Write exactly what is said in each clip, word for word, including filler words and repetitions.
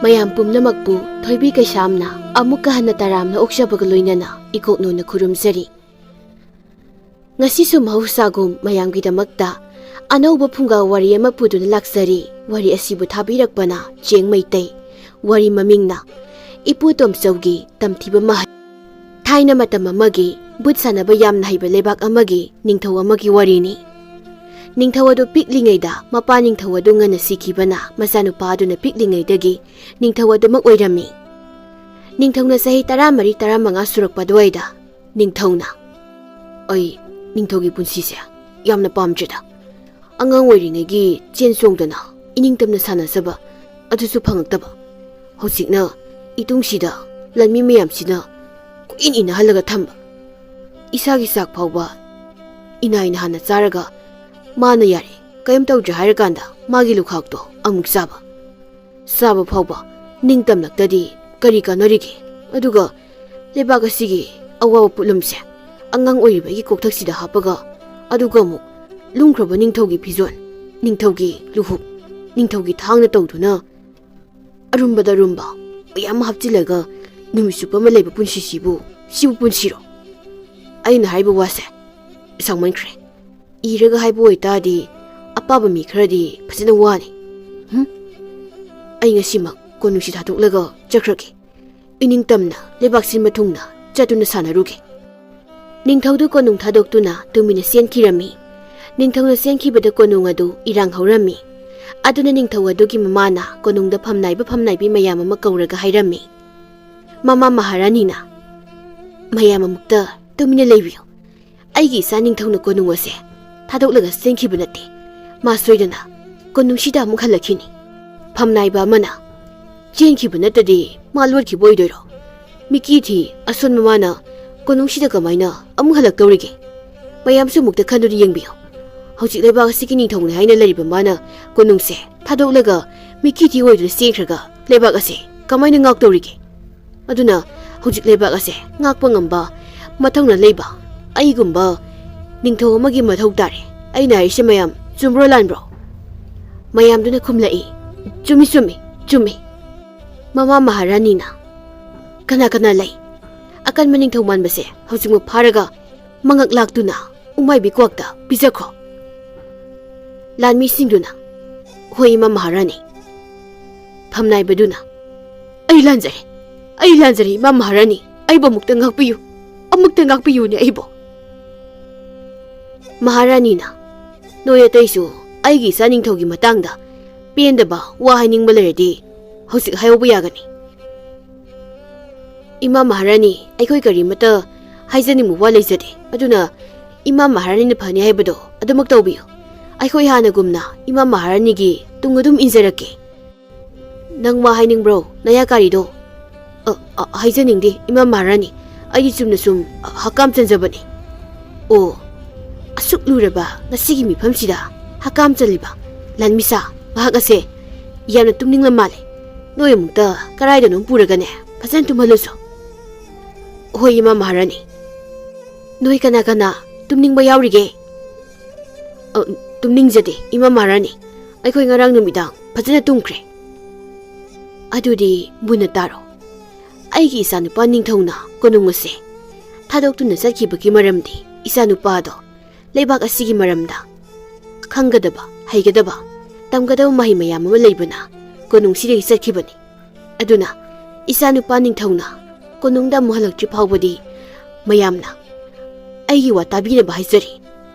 ꯃꯌꯥꯝ ꯄꯨꯝꯅꯃꯛꯄꯨ ꯊꯣꯏꯕꯤ ꯀꯩꯁꯥꯝꯅ ꯑꯃꯨꯛꯀ ꯍꯟꯅ ꯇꯔꯥꯝꯅ ꯑꯣꯛꯆꯕꯒ ꯂꯣꯏꯅꯅ ꯏꯀꯣꯛꯅꯣꯅ ꯈꯨꯔꯨꯝꯖꯔꯤ꯫ ꯉꯁꯤꯁꯨ ꯃꯍꯧꯁꯥꯒꯨꯝ ꯃꯌꯥꯝꯒꯤꯗꯃꯛꯇ ꯑꯅꯧꯕ ꯐꯨꯡꯒꯥ ꯋꯥꯔꯤ ꯑꯃ ꯄꯨꯗꯨꯅ ꯂꯥꯛꯆꯔꯤ꯫ ꯋꯥꯔꯤ ꯑꯁꯤꯕꯨ ꯊꯥꯕꯤꯔꯛꯄꯅ ꯆꯦꯡ ꯃꯩꯇꯩ꯫ ꯋꯥꯔꯤ ꯃꯃꯤꯡꯅ ꯏꯄꯨ ꯇꯣꯝꯆꯧꯒꯤ ꯇꯝꯊꯤꯕ ꯃꯍꯩ꯫ ꯊꯥꯏꯅ ꯃꯇꯝ ꯑꯃꯒꯤ ꯚꯨꯠ ꯁꯥꯟꯅꯕ ꯌꯥꯝꯅ ꯍꯩꯕ ꯂꯩꯕꯥꯛ ꯑꯃꯒꯤ ꯅꯤꯡꯊꯧ ꯑꯃꯒꯤ ꯋꯥꯔꯤꯅꯤ꯫ ꯅꯤꯡꯊꯧ ꯑꯗꯨ ꯄꯤꯛꯂꯤꯉꯩꯗ ꯃꯄꯥ ꯅꯤꯡꯊꯧ ꯑꯗꯨ ꯉꯟꯅ ꯁꯤꯈꯤꯕꯅ ꯃꯆꯥꯅꯨꯄꯥ ꯑꯗꯨꯅ ꯄꯤꯛꯂꯤꯉꯩꯗꯒꯤ ꯅꯤꯡꯊꯧ ꯑꯗꯨꯃꯛ ꯑꯣꯏꯔꯝꯃꯤ꯫ ꯅꯤꯡꯊꯧꯅ ꯆꯍꯤ ꯇꯔꯥꯃꯔꯤ ꯇꯔꯥꯃꯉꯥ ꯁꯨꯔꯛꯄ ꯑꯗꯨꯋꯥꯏꯗ ꯅꯤꯡꯊꯧꯅ, "ꯑꯩ ꯅꯤꯡꯊꯧꯒꯤ ꯄꯨꯟꯁꯤꯁꯦ ꯌꯥꯝꯅ ꯄꯥꯝꯗ꯭ꯔꯦꯗ꯫ ꯑꯉꯥꯡ ꯑꯣꯏꯔꯤꯉꯩꯒꯤ ꯆꯦꯟ ꯆꯣꯡꯗꯅ ꯏꯅꯤꯡꯇꯝꯅ ꯁꯥꯟꯅꯖꯕ ꯑꯗꯨꯁꯨ ꯐꯪꯉꯛꯇꯕ꯫ ꯍꯧꯖꯤꯛꯅ ꯏꯇꯨꯡꯁꯤꯗ ꯂꯥꯟꯃꯤ ꯃꯌꯥꯝꯁꯤꯅ ꯀꯣꯏꯏꯟ ꯏꯟꯅꯍꯜꯂꯒ ꯊꯝꯕ꯫ ꯏꯁꯥꯒꯤ ꯆꯥꯛ ꯐꯥꯎꯕ ꯏꯅꯥꯏꯅ ꯍꯥꯟꯅ ꯆꯥꯔꯒ ꯃꯥꯅ ꯌꯥꯔꯦ, ꯀꯔꯤꯝ ꯇꯧꯗ꯭ꯔꯦ ꯍꯥꯏꯔꯀꯥꯟꯗ ꯃꯥꯒꯤ ꯂꯨꯈꯥꯛꯇꯣ ꯑꯃꯨꯛ ꯆꯥꯕ꯫ ꯆꯥꯕ ꯐꯥꯎꯕ ꯅꯤꯡꯇꯝꯂꯛꯇꯗꯤ ꯀꯔꯤ ꯀꯥꯟꯅꯔꯤꯒꯦ? ꯑꯗꯨꯒ ꯂꯩꯕꯥꯛ ꯑꯁꯤꯒꯤ ꯑꯋꯥꯕ ꯄꯣꯠꯂꯨꯝꯁꯦ ꯑꯉꯥꯡ ꯑꯣꯏꯔꯤꯕ ꯑꯩꯒꯤ ꯀꯣꯛꯊꯛꯁꯤꯗ ꯍꯥꯞꯄꯒ, ꯑꯗꯨꯒ ꯑꯃꯨꯛ ꯂꯨꯝꯈ꯭ꯔꯕ ꯅꯤꯡꯊꯧꯒꯤ ꯐꯤꯖꯣꯜ, ꯅꯤꯡꯊꯧꯒꯤ ꯂꯨꯍꯨꯞ, ꯅꯤꯡꯊꯧꯒꯤ ꯊꯥꯡꯅ ꯇꯧꯗꯨꯅ ꯑꯔꯨꯝꯕꯗ ꯑꯔꯨꯝꯕ ꯃꯌꯥꯝ ꯑꯃ ꯍꯥꯞꯆꯤꯜꯂꯒ ꯅꯨꯃꯤꯠ ꯆꯨꯞꯄ ꯑꯃ ꯂꯩꯕ ꯄꯨꯟꯁꯤꯁꯤꯕꯨ, ꯁꯤꯕꯨ ꯄꯨꯟꯁꯤꯔꯣ?" ꯑꯩꯅ ꯍꯥꯏꯕ ꯋꯥꯁꯦ ꯁꯥꯡꯃꯟꯈ꯭ꯔꯦ꯫ ꯏꯔꯒ ꯍꯥꯏꯕ ꯑꯣꯏꯇꯥꯔꯗꯤ ꯑꯄꯥꯕ ꯃꯤ ꯈꯔꯗꯤ ꯐꯖꯅ ꯋꯥꯅꯤ꯫ ꯍꯨꯝ? ꯑꯩ ꯉꯁꯤꯃꯛ ꯀꯣꯅꯨꯡꯁꯤ ꯊꯥꯗꯣꯛꯂꯒ ꯆꯠꯈ꯭ꯔꯒꯦ꯫ ꯏꯅꯤꯡꯇꯝꯅ ꯂꯩꯕꯥꯛ ꯁꯤꯟꯕ ꯊꯨꯡꯅ ꯆꯠꯇꯨꯅ ꯁꯥꯟꯅꯔꯨꯒꯦ꯫ ꯅꯤꯡꯊꯧꯗꯨ ꯀꯣꯅꯨꯡ ꯊꯥꯗꯣꯛꯇꯨꯅ ꯇꯨꯃꯤꯟꯅ ꯆꯦꯟꯈꯤꯔꯝꯃꯤ꯫ ꯅꯤꯡꯊꯧꯅ ꯆꯦꯟꯈꯤꯕꯗ ꯀꯣꯅꯨꯡ ꯑꯗꯨ ꯏꯔꯥꯡ ꯍꯧꯔꯝꯃꯤ꯫ ꯑꯗꯨꯅ ꯅꯤꯡꯊꯧ ꯑꯗꯨꯒꯤ ꯃꯃꯥꯅ ꯀꯣꯅꯨꯡꯗ ꯐꯝꯅꯥꯏꯕ ꯐꯝꯅꯥꯏꯕꯤ ꯃꯌꯥꯝ ꯑꯃ ꯀꯧꯔꯒ ꯍꯥꯏꯔꯝꯃꯤ, "ꯃꯃꯥ ꯃꯍꯥꯔꯥꯅꯤꯅ ꯃꯌꯥꯝ ꯑꯃꯨꯛꯇ ꯇꯨꯃꯤꯟꯅ ꯂꯩꯕꯤꯌꯨ꯫ ꯑꯩꯒꯤ ꯏꯆꯥ ꯅꯤꯡꯊꯧꯅ ꯀꯣꯅꯨꯡ ꯑꯁꯦ ꯊꯥꯗꯣꯛꯂꯒ ꯆꯦꯟꯈꯤꯕ ꯅꯠꯇꯦ꯫ ꯃꯥ ꯁꯣꯏꯗꯅ ꯀꯣꯅꯨꯡꯁꯤꯗ ꯑꯃꯨꯛ ꯍꯜꯂꯛꯈꯤꯅꯤ꯫ ꯐꯝꯅꯥꯏꯕ ꯑꯃꯅ ꯆꯦꯟꯈꯤꯕ ꯅꯠꯇ꯭ꯔꯗꯤ ꯃꯥ ꯂꯣꯠꯈꯤꯕ ꯑꯣꯏꯗꯣꯏꯔꯣ? ꯃꯤꯀꯤ ꯊꯤ ꯑꯁꯣꯟꯕ ꯃꯥꯅ ꯀꯣꯅꯨꯡꯁꯤꯗ ꯀꯃꯥꯏꯅ ꯑꯃꯨꯛ ꯍꯜꯂꯛꯇꯧꯔꯤꯒꯦ? ꯃꯌꯥꯝꯁꯨ ꯑꯃꯨꯛꯇ ꯈꯟꯗꯨꯅ ꯌꯦꯡꯕꯤꯌꯨ꯫ ꯍꯧꯖꯤꯛ ꯂꯩꯕꯥꯛ ꯑꯁꯤꯒꯤ ꯅꯤꯡꯊꯧꯅꯤ ꯍꯥꯏꯅ ꯂꯩꯔꯤꯕ ꯃꯥꯅ ꯀꯣꯅꯨꯡꯁꯦ ꯊꯥꯗꯣꯛꯂꯒ ꯃꯤꯀꯤ ꯊꯤ ꯑꯣꯏꯗꯨꯅ ꯆꯦꯟꯈ꯭ꯔꯒ ꯂꯩꯕꯥꯛ ꯑꯁꯦ ꯀꯃꯥꯏꯅ ꯉꯥꯛꯇꯧꯔꯤꯒꯦ? ꯑꯗꯨꯅ ꯍꯧꯖꯤꯛ ꯂꯩꯕꯥꯛ ꯑꯁꯦ ꯉꯥꯛꯄ ꯉꯝꯕ ꯃꯊꯧꯅ ꯂꯩꯕ ꯑꯩꯒꯨꯝꯕ ꯅꯤꯡꯊꯧ ꯑꯃꯒꯤ ꯃꯊꯧ ꯇꯥꯔꯦ꯫ ꯑꯩꯅ ꯍꯥꯏꯔꯤꯁꯦ ꯃꯌꯥꯝ ꯆꯨꯝꯕ꯭ꯔꯣ ꯂꯥꯟꯕ꯭ꯔꯣ?" ꯃꯌꯥꯝꯗꯨꯅ ꯈꯨꯝꯂꯛꯏ, "ꯆꯨꯝꯃꯤ, ꯆꯨꯝꯃꯤ, ꯆꯨꯝꯃꯤ꯫ ꯃꯃꯥ ꯃꯍꯥꯔꯥꯅꯤꯅ, "ꯀꯅꯥ ꯀꯅꯥ ꯂꯩ? ꯑꯀꯟꯕ ꯅꯤꯡꯊꯧ ꯃꯥꯟꯕꯁꯦ ꯍꯧꯖꯤꯛꯃꯛ ꯐꯥꯔꯒ ꯃꯉꯛ ꯂꯥꯛꯇꯨꯅ ꯎꯃꯥꯏꯕꯤ ꯀ꯭ꯋꯥꯛꯇ ꯄꯤꯖꯈ꯭ꯔꯣ꯫" ꯂꯥꯟꯃꯤꯁꯤꯡꯗꯨꯅ, "ꯍꯣꯏ, ꯏꯃꯥ ꯃꯍꯥꯔꯥꯅꯤ꯫" ꯐꯝꯅꯥꯏꯕꯗꯨꯅ, "ꯑꯩ ꯂꯥꯟꯖꯔꯦ, ꯑꯩ ꯂꯥꯟꯖꯔꯦ, ꯏꯃꯥ ꯃꯍꯥꯔꯥꯅꯤ, ꯑꯩꯕꯨ ꯑꯃꯨꯛꯇ ꯉꯥꯛꯄꯤꯌꯨ, ꯑꯃꯨꯛꯇ ꯉꯥꯛꯄꯤꯌꯨꯅꯦ ꯑꯩꯕꯨ꯫" ꯃꯍꯥꯔꯥꯅꯤꯅ, "ꯅꯣꯏ ꯑꯇꯩꯁꯨ ꯑꯩꯒꯤ ꯏꯆꯥ ꯅꯤꯡꯊꯧꯒꯤ ꯃꯇꯥꯡꯗ ꯄꯦꯟꯗꯕ ꯋꯥ ꯍꯥꯏꯅꯤꯡꯕ ꯂꯩꯔꯗꯤ ꯍꯧꯖꯤꯛ ꯍꯥꯏꯍꯧꯕ ꯌꯥꯒꯅꯤ꯫" "ꯏꯃꯥ ꯃꯍꯥꯔꯥꯅꯤ, ꯑꯩꯈꯣꯏ ꯀꯔꯤꯃꯠꯇ ꯍꯥꯏꯖꯅꯤꯡꯕ ꯋꯥ ꯂꯩꯖꯗꯦ, ꯑꯗꯨꯅ ꯏꯃꯥ ꯃꯍꯥꯔꯥꯅꯤꯅ ꯐꯅꯤ ꯍꯥꯏꯕꯗꯣ ꯑꯗꯨꯃꯛ ꯇꯧꯕꯤꯌꯨ꯫ ꯑꯩꯈꯣꯏ ꯍꯥꯟꯅꯒꯨꯝꯅ ꯏꯃꯥ ꯃꯍꯥꯔꯥꯅꯤꯒꯤ ꯇꯨꯡ ꯑꯗꯨꯝ ꯏꯟꯖꯔꯛꯀꯦ꯫" "ꯅꯪ ꯋꯥ ꯍꯥꯏꯅꯤꯡꯕ꯭ꯔꯣ, ꯅꯌꯥ ꯀꯥꯔꯤꯗꯣ?" "ꯑ, ꯑ, ꯍꯥꯏꯖꯅꯤꯡꯗꯦ, ꯏꯃꯥ ꯃꯍꯥꯔꯥꯅꯤ꯫ ꯑꯩꯗꯤ ꯆꯨꯝꯅ ꯁꯨꯝ, ꯑ, ꯍꯀꯥꯝ ꯆꯟꯖꯕꯅꯤ꯫" "ꯑꯣ, ꯑꯁꯨꯛ ꯂꯨꯔꯕ ꯉꯁꯤꯒꯤ ꯃꯤꯐꯝꯁꯤꯗ ꯍꯀꯥꯝ ꯆꯜꯂꯤꯕ ꯂꯥꯟꯃꯤꯁꯥ, ꯃꯍꯥꯛ ꯑꯁꯦ ꯌꯥꯝꯅ ꯇꯨꯝꯅꯤꯡꯂ ꯃꯥꯜꯂꯦ꯫ ꯅꯣꯏ ꯑꯃꯨꯛꯇ ꯀꯔꯥꯏꯗꯅꯣꯝ ꯄꯨꯔꯒꯅꯦ, ꯐꯖꯅ ꯇꯨꯝꯍꯜꯂꯨꯁꯣ꯫" "ꯍꯣꯏ, ꯏꯃꯥ ꯃꯍꯥꯔꯥꯅꯤ꯫" "ꯅꯣꯏ ꯀꯅꯥ ꯀꯅꯥ ꯇꯨꯝꯅꯤꯡꯕ ꯌꯥꯎꯔꯤꯒꯦ?" "ꯑ, ꯇꯨꯝꯅꯤꯡꯖꯗꯦ, ꯏꯃꯥ ꯃꯍꯥꯔꯥꯅꯤ꯫ ꯑꯩꯈꯣꯏ ꯉꯔꯥꯡ ꯅꯨꯃꯤꯗꯥꯡ ꯐꯖꯅ ꯇꯨꯝꯈ꯭ꯔꯦ꯫" "ꯑꯗꯨꯗꯤ ꯃꯨꯟꯅ ꯇꯥꯔꯣ꯫ ꯑꯩꯒꯤ ꯏꯆꯥꯅꯨꯄꯥ ꯅꯤꯡꯊꯧꯅ ꯀꯣꯅꯨꯡ ꯑꯁꯦ ꯊꯥꯗꯣꯛꯇꯨꯅ ꯆꯠꯈꯤꯕꯒꯤ ꯃꯔꯝꯗꯤ ꯏꯆꯥꯅꯨꯄꯥꯗꯣ ꯂꯩꯕꯥꯛ ꯑꯁꯤꯒꯤ ꯃꯔꯝꯗ ꯈꯪꯒꯗꯕ, ꯍꯩꯒꯗꯕ, ꯇꯝꯒꯗꯕ ꯃꯍꯩ ꯃꯌꯥꯝ ꯑꯃ ꯂꯩꯕꯅ ꯀꯣꯅꯨꯡꯁꯤꯗꯒꯤ ꯆꯠꯈꯤꯕꯅꯤ꯫ ꯑꯗꯨꯅ ꯏꯆꯥꯅꯨꯄꯥ ꯅꯤꯡꯊꯧꯅ ꯀꯣꯅꯨꯡꯗ ꯑꯃꯨꯛ ꯍꯜꯂꯛꯇ꯭ꯔꯤ ꯐꯥꯎꯕꯗꯤ ꯃꯌꯥꯝꯅ ꯑꯩꯒꯤ ꯋꯥ ꯇꯥꯕꯤꯅꯕ ꯍꯥꯏꯖꯔꯤ꯫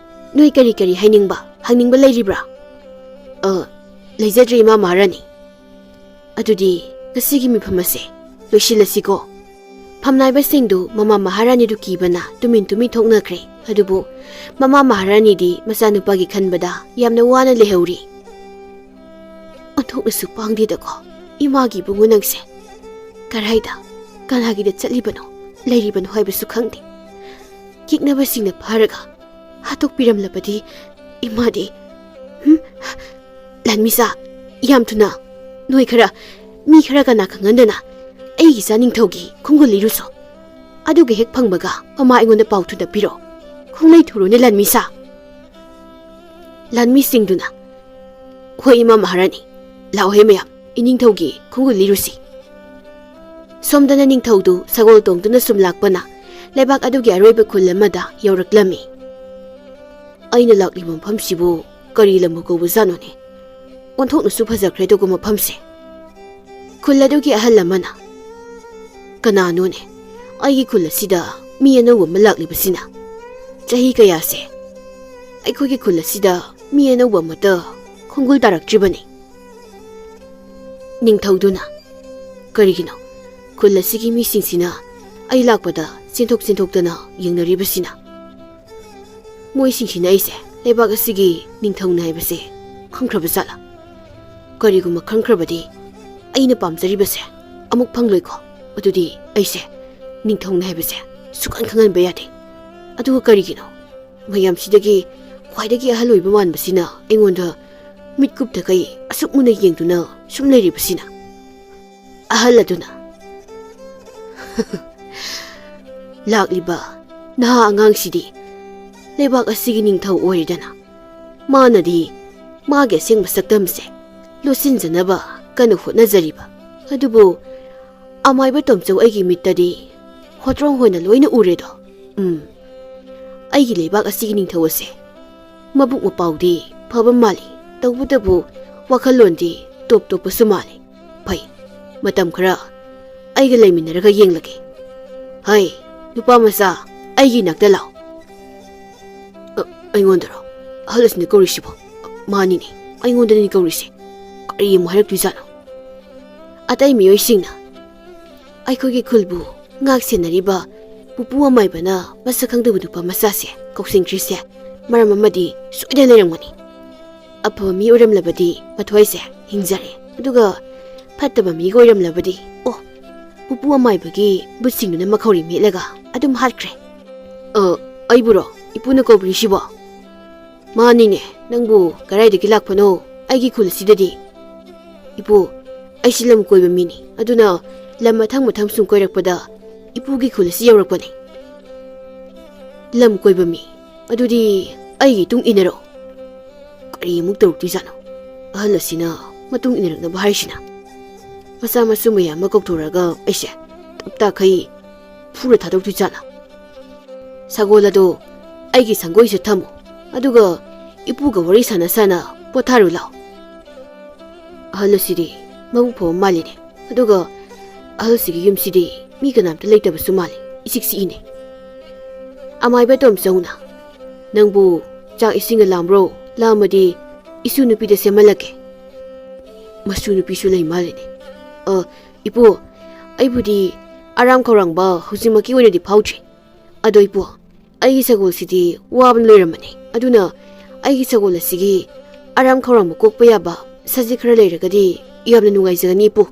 ꯅꯣꯏ ꯀꯔꯤ ꯀꯔꯤ ꯍꯥꯏꯅꯤꯡꯕ, ꯍꯪꯅꯤꯡꯕ ꯂꯩꯔꯤꯕ꯭ꯔꯥ?" "ꯑ, ꯂꯩꯖꯗ꯭ꯔꯦ, ꯏꯃꯥ ꯃꯍꯥꯔꯥꯅꯤ꯫" "ꯑꯗꯨꯗꯤ ꯉꯁꯤꯒꯤ ꯃꯤꯐꯝ ꯑꯁꯦ ꯂꯣꯏꯁꯤꯜꯂꯁꯤꯀꯣ꯫" ꯐꯝꯅꯥꯏꯕꯁꯤꯡꯗꯨ ꯃꯃꯥ ꯃꯍꯥꯔꯥꯅꯤꯗꯨ ꯀꯤꯕꯅ ꯇꯨꯃꯤꯟ ꯇꯨꯃꯤꯟ ꯊꯣꯛꯅꯈ꯭ꯔꯦ꯫ ꯑꯗꯨꯕꯨ ꯃꯃꯥ ꯃꯍꯥꯔꯥꯅꯤꯗꯤ ꯃꯆꯥꯅꯨꯄꯥꯒꯤ ꯈꯟꯕꯗ ꯌꯥꯝꯅ ꯋꯥꯅ ꯂꯩꯍꯧꯔꯤ꯫ "ꯑꯣꯟꯊꯣꯛꯅꯁꯨ ꯄꯥꯡꯗꯦꯗꯀꯣ, ꯏꯃꯥꯒꯤ ꯏꯕꯨꯡꯉꯣ ꯅꯪꯁꯦ꯫ ꯀꯔꯥꯏꯗ, ꯀꯅꯥꯒꯤꯗ ꯆꯠꯂꯤꯕꯅꯣ, ꯂꯩꯔꯤꯕꯅꯣ ꯍꯥꯏꯕꯁꯨ ꯈꯪꯗꯦ꯫ ꯌꯦꯛꯅꯕꯁꯤꯡꯅ ꯐꯥꯔꯒ ꯍꯥꯠꯇꯣꯛꯄꯤꯔꯝꯂꯕꯗꯤ ꯏꯃꯥꯗꯤ, ꯍꯨꯝ? ꯂꯥꯟꯃꯤꯁꯥ, ꯌꯥꯝ ꯊꯨꯅ ꯅꯣꯏ ꯈꯔ, ꯃꯤ ꯈꯔ ꯀꯅꯥ ꯈꯪꯍꯟꯗꯅ ꯑꯩꯒꯤ ꯏꯆꯥ ꯅꯤꯡꯊꯧꯒꯤ ꯈꯣꯡꯒꯨꯜ ꯂꯤꯔꯨꯁꯣ꯫ ꯑꯗꯨꯒ ꯍꯦꯛ ꯐꯪꯕꯒ ꯃꯃꯥ ꯑꯩꯉꯣꯟꯗ ꯄꯥꯎ ꯊꯨꯗꯠꯄꯤꯔꯣ꯫ ꯈꯣꯡꯂꯩ ꯊꯨꯔꯣꯅꯦ, ꯂꯥꯟꯃꯤꯁꯥ꯫" ꯂꯥꯟꯃꯤꯁꯤꯡꯗꯨꯅ, "ꯍꯣꯏ, ꯏꯃꯥ ꯃꯍꯥꯔꯥꯅꯤ, ꯂꯥꯛꯑꯣꯍꯦ ꯃꯌꯥꯝ, ꯏꯅꯤꯡꯊꯧꯒꯤ ꯈꯣꯡꯒꯨꯜ ꯂꯤꯔꯨꯁꯤ꯫" ꯁꯣꯝꯗꯅ ꯅꯤꯡꯊꯧꯗꯨ ꯁꯒꯣꯜ ꯇꯣꯡꯗꯨꯅ ꯁꯨꯝ ꯂꯥꯛꯄꯅ ꯂꯩꯕꯥꯛ ꯑꯗꯨꯒꯤ ꯑꯔꯣꯏꯕ ꯈꯨꯜ ꯑꯃꯗ ꯌꯧꯔꯛꯂꯝꯃꯤ꯫ ꯑꯩꯅ ꯂꯥꯛꯂꯤꯕ ꯃꯐꯝꯁꯤꯕꯨ ꯀꯔꯤ ꯂꯝꯕꯨ ꯀꯧꯕꯖꯥꯠꯅꯣꯅꯦ? ꯑꯣꯟꯊꯣꯛꯅꯁꯨ ꯐꯖꯈ꯭ꯔꯦꯗꯀꯣ ꯃꯐꯝꯁꯦ꯫ ꯈꯨꯜ ꯑꯗꯨꯒꯤ ꯑꯍꯜ ꯑꯃꯅ, "ꯀꯅꯥꯅꯣꯅꯦ ꯑꯩꯒꯤ ꯈꯨꯜ ꯑꯁꯤꯗ ꯃꯤ ꯑꯅꯧꯕ ꯑꯃ ꯂꯥꯛꯂꯤꯕꯁꯤꯅ? ꯆꯍꯤ ꯀꯌꯥꯁꯦ ꯑꯩꯈꯣꯏꯒꯤ ꯈꯨꯜ ꯑꯁꯤꯗ ꯃꯤ ꯑꯅꯧꯕ ꯑꯃꯠꯇ ꯈꯣꯡꯒꯨꯜ ꯇꯥꯔꯛꯇ꯭ꯔꯤꯕꯅꯤ"꯫ ꯅꯤꯡꯊꯧꯗꯨꯅ, "ꯀꯔꯤꯒꯤꯅꯣ ꯈꯨꯜ ꯑꯁꯤꯒꯤ ꯃꯤꯁꯤꯡꯁꯤꯅ ꯑꯩ ꯂꯥꯛꯄꯗ ꯆꯦꯟꯊꯣꯛ ꯆꯦꯟꯊꯣꯛꯇꯅ ꯌꯦꯡꯅꯔꯤꯕꯁꯤꯅ? ꯃꯣꯏꯁꯤꯡꯁꯤꯅ ꯑꯩꯁꯦ ꯂꯩꯕꯥꯛ ꯑꯁꯤꯒꯤ ꯅꯤꯡꯊꯧꯅꯤ ꯍꯥꯏꯕꯁꯦ ꯈꯪꯈ꯭ꯔꯕ ꯖꯥꯠꯂꯥ? ꯀꯔꯤꯒꯨꯝꯕ ꯈꯪꯈ꯭ꯔꯕꯗꯤ ꯑꯩꯅ ꯄꯥꯝꯖꯔꯤꯕꯁꯦ ꯑꯃꯨꯛ ꯐꯪꯂꯣꯏꯀꯣ꯫ ꯑꯗꯨꯗꯤ ꯑꯩꯁꯦ ꯅꯤꯡꯊꯧꯅꯤ ꯍꯥꯏꯕꯁꯦ ꯁꯨꯛꯈꯟ ꯈꯪꯍꯟꯕ ꯌꯥꯗꯦ꯫ ꯑꯗꯨꯒ ꯀꯔꯤꯒꯤꯅꯣ ꯃꯌꯥꯝꯁꯤꯗꯒꯤ ꯈ꯭ꯋꯥꯏꯗꯒꯤ ꯑꯍꯜ ꯑꯣꯏꯕ ꯃꯥꯟꯕꯁꯤꯅ ꯑꯩꯉꯣꯟꯗ ꯃꯤꯠꯀꯨꯞꯇ ꯀꯩ ꯑꯁꯨꯛ ꯃꯨꯟꯅ ꯌꯦꯡꯗꯨꯅ ꯁꯨꯝ ꯂꯩꯔꯤꯕꯁꯤꯅ?" ꯑꯍꯜ ꯑꯗꯨꯅ, "ꯂꯥꯛꯂꯤꯕ ꯅꯍꯥ ꯑꯉꯥꯡꯁꯤꯗꯤ ꯂꯩꯕꯥꯛ ꯑꯁꯤꯒꯤ ꯅꯤꯡꯊꯧ ꯑꯣꯏꯔꯦꯗꯅ꯫ ꯃꯥꯅꯗꯤ ꯃꯥꯒꯤ ꯑꯁꯦꯡꯕ ꯁꯛꯇꯝꯁꯦ ꯂꯣꯠꯁꯤꯟꯖꯅꯕ ꯀꯟꯅ ꯍꯣꯠꯅꯖꯔꯤꯕ꯫ ꯑꯗꯨꯕꯨ ꯑꯃꯥꯏꯕ ꯇꯣꯝꯆꯧ ꯑꯩꯒꯤ ꯃꯤꯠꯇꯗꯤ ꯍꯣꯇ꯭ꯔꯣꯡ ꯍꯣꯏꯅ ꯂꯣꯏꯅ ꯎꯔꯦꯗꯣ꯫ ꯎꯝ, ꯑꯩꯒꯤ ꯂꯩꯕꯥꯛ ꯑꯁꯤꯒꯤ ꯅꯤꯡꯊꯧ ꯑꯁꯦ ꯃꯕꯨꯛ ꯃꯄꯥꯎꯗꯤ ꯐꯕ ꯃꯥꯜꯂꯤ, ꯇꯧꯕꯇꯕꯨ ꯋꯥꯈꯜꯂꯣꯟꯗꯤ ꯇꯣꯞ ꯇꯣꯞꯄꯁꯨ ꯃꯥꯜꯂꯤ꯫ ꯐꯩ, ꯃꯇꯝ ꯈꯔ ꯑꯩꯒ ꯂꯩꯃꯤꯟꯅꯔꯒ ꯌꯦꯡꯂꯒꯦ꯫ ꯍꯩ, ꯅꯨꯄꯥ ꯃꯆꯥ, ꯑꯩꯒꯤ ꯏꯅꯥꯛꯇ ꯂꯥꯛꯑꯣ꯫" "ꯑ, ꯑꯩꯉꯣꯟꯗꯔꯣ ꯑꯍꯜ ꯑꯁꯤꯅ ꯀꯧꯔꯤꯁꯤꯕꯣ?" "ꯃꯥꯅꯤꯅꯦ, ꯑꯩꯉꯣꯟꯗꯅꯤ ꯀꯧꯔꯤꯁꯦ꯫ ꯀꯔꯤ ꯑꯃꯨꯛ ꯍꯥꯏꯔꯛꯇꯣꯏꯖꯥꯠꯅꯣ?" ꯑꯇꯩ ꯃꯤꯑꯣꯏꯁꯤꯡꯅ, "ꯑꯩꯈꯣꯏꯒꯤ ꯈꯨꯜꯕꯨ ꯉꯥꯛ ꯁꯦꯟꯅꯔꯤꯕ ꯄꯨꯄꯨ ꯑꯃꯥꯏꯕꯅ ꯃꯁꯛ ꯈꯪꯗꯕ ꯅꯨꯄꯥ ꯃꯆꯥꯁꯦ ꯀꯧꯁꯤꯟꯈ꯭ꯔꯤꯁꯦ ꯃꯔꯝ ꯑꯃꯗꯤ ꯁꯣꯏꯗꯅ ꯂꯩꯔꯝꯒꯅꯤ꯫ ꯑꯐꯕ ꯃꯤ ꯑꯣꯏꯔꯝꯂꯕꯗꯤ ꯃꯊ꯭ꯋꯥꯏꯁꯦ ꯍꯤꯡꯖꯔꯦ, ꯑꯗꯨꯒ ꯐꯠꯇꯕ ꯃꯤꯒ ꯑꯣꯏꯔꯝꯂꯕꯗꯤ, ꯑꯣ, ꯄꯨꯄꯨ ꯑꯃꯥꯏꯕꯒꯤ ꯕꯨꯠꯁꯤꯡꯗꯨꯅ ꯃꯈꯧꯔꯤ ꯃꯦꯠꯂꯒ ꯑꯗꯨꯝ ꯍꯥꯠꯈ꯭ꯔꯦ꯫" "ꯑ, ꯑꯩꯕꯨꯔꯣ ꯏꯄꯨꯅ ꯀꯧꯕꯤꯔꯤꯁꯤꯕꯣ?" "ꯃꯥꯅꯤꯅꯦ, ꯅꯪꯕꯨ ꯀꯗꯥꯏꯗꯒꯤ ꯂꯥꯛꯄꯅꯣ ꯑꯩꯒꯤ ꯈꯨꯜ ꯑꯁꯤꯗꯗꯤ?" "ꯏꯄꯨ, ꯑꯩꯁꯤ ꯂꯝ ꯀꯣꯏꯕ ꯃꯤꯅꯤ, ꯑꯗꯨꯅ ꯂꯝ ꯃꯊꯪ ꯃꯊꯪ ꯁꯨꯝ ꯀꯣꯏꯔꯛꯄꯗ ꯏꯄꯨꯒꯤ ꯈꯨꯜ ꯑꯁꯤ ꯌꯧꯔꯛꯄꯅꯤ꯫" "ꯂꯝ ꯀꯣꯏꯕ ꯃꯤ? ꯑꯗꯨꯗꯤ ꯑꯩꯒꯤ ꯏꯇꯨꯡ ꯏꯟꯅꯔꯛꯑꯣ꯫" ꯀꯔꯤ ꯑꯃꯨꯛ ꯇꯧꯔꯛꯇꯣꯏꯖꯥꯠꯅꯣ ꯑꯍꯜ ꯑꯁꯤꯅ ꯃꯇꯨꯡ ꯏꯟꯅꯔꯛꯅꯕ ꯍꯥꯏꯔꯤꯁꯤꯅ? ꯃꯆꯥ ꯃꯁꯨ ꯃꯌꯥꯝ ꯑꯃ ꯀꯧꯊꯣꯔꯒ ꯑꯩꯁꯦ ꯇꯞ ꯇꯥꯈꯩ ꯐꯨꯔ ꯊꯥꯗꯣꯛꯇꯣꯏꯖꯥꯠꯂꯥ? ꯁꯒꯣꯜ ꯑꯗꯣ ꯑꯩꯒꯤ ꯁꯪꯒꯣꯏꯁꯤꯗ ꯊꯝꯃꯨ, ꯑꯗꯨꯒ ꯏꯄꯨꯒ ꯋꯥꯔꯤ ꯁꯥꯟꯅ ꯁꯥꯟꯅ ꯄꯣꯊꯥꯔꯨ ꯂꯥꯎ꯫ ꯑꯍꯜ ꯑꯁꯤꯗꯤ ꯃꯕꯨꯛ ꯐꯕ ꯃꯥꯜꯂꯤꯅꯦ, ꯑꯗꯨꯒ ꯑꯍꯜꯁꯤꯒꯤ ꯌꯨꯝꯁꯤꯗꯤ ꯃꯤ ꯀꯅꯥꯝꯇ ꯂꯩꯇꯕꯁꯨ ꯃꯥꯜꯂꯤ, ꯏꯆꯤꯛ ꯆꯤꯛꯏꯅꯦ꯫ ꯑꯃꯥꯏꯕ ꯇꯣꯝꯆꯧꯅ, "ꯅꯪꯕꯨ ꯆꯥꯛ ꯏꯁꯤꯡꯒ ꯂꯥꯝꯕ꯭ꯔꯣ? ꯂꯥꯝꯃꯗꯤ ꯏꯁꯨ ꯅꯨꯄꯤꯗ ꯁꯦꯝꯍꯜꯂꯛꯀꯦ꯫" ꯃꯁꯨ ꯅꯨꯄꯤꯁꯨ ꯂꯩ ꯃꯥꯜꯂꯤꯅꯦ꯫ "ꯑ, ꯏꯄꯨ, ꯑꯩꯕꯨꯗꯤ ꯑꯔꯥꯝ ꯈꯧꯔꯥꯡꯕ ꯍꯧꯖꯤꯛꯃꯛꯀꯤ ꯑꯣꯏꯅꯗꯤ ꯐꯥꯎꯗ꯭ꯔꯤ꯫ ꯑꯗꯣ ꯏꯄꯨ, ꯑꯩꯒꯤ ꯁꯒꯣꯜꯁꯤꯗꯤ ꯋꯥꯕꯅ ꯂꯣꯏꯔꯝꯃꯅꯤ꯫ ꯑꯗꯨꯅ ꯑꯩꯒꯤ ꯁꯒꯣꯜ ꯑꯁꯤꯒꯤ ꯑꯔꯥꯝ ꯈꯧꯔꯥꯡꯕ ꯀꯣꯛꯄ ꯌꯥꯕ ꯁꯖꯤꯛ ꯈꯔ ꯂꯩꯔꯒꯗꯤ ꯌꯥꯝꯅ ꯅꯨꯡꯉꯥꯏꯖꯒꯅꯤ, ꯏꯄꯨ꯫"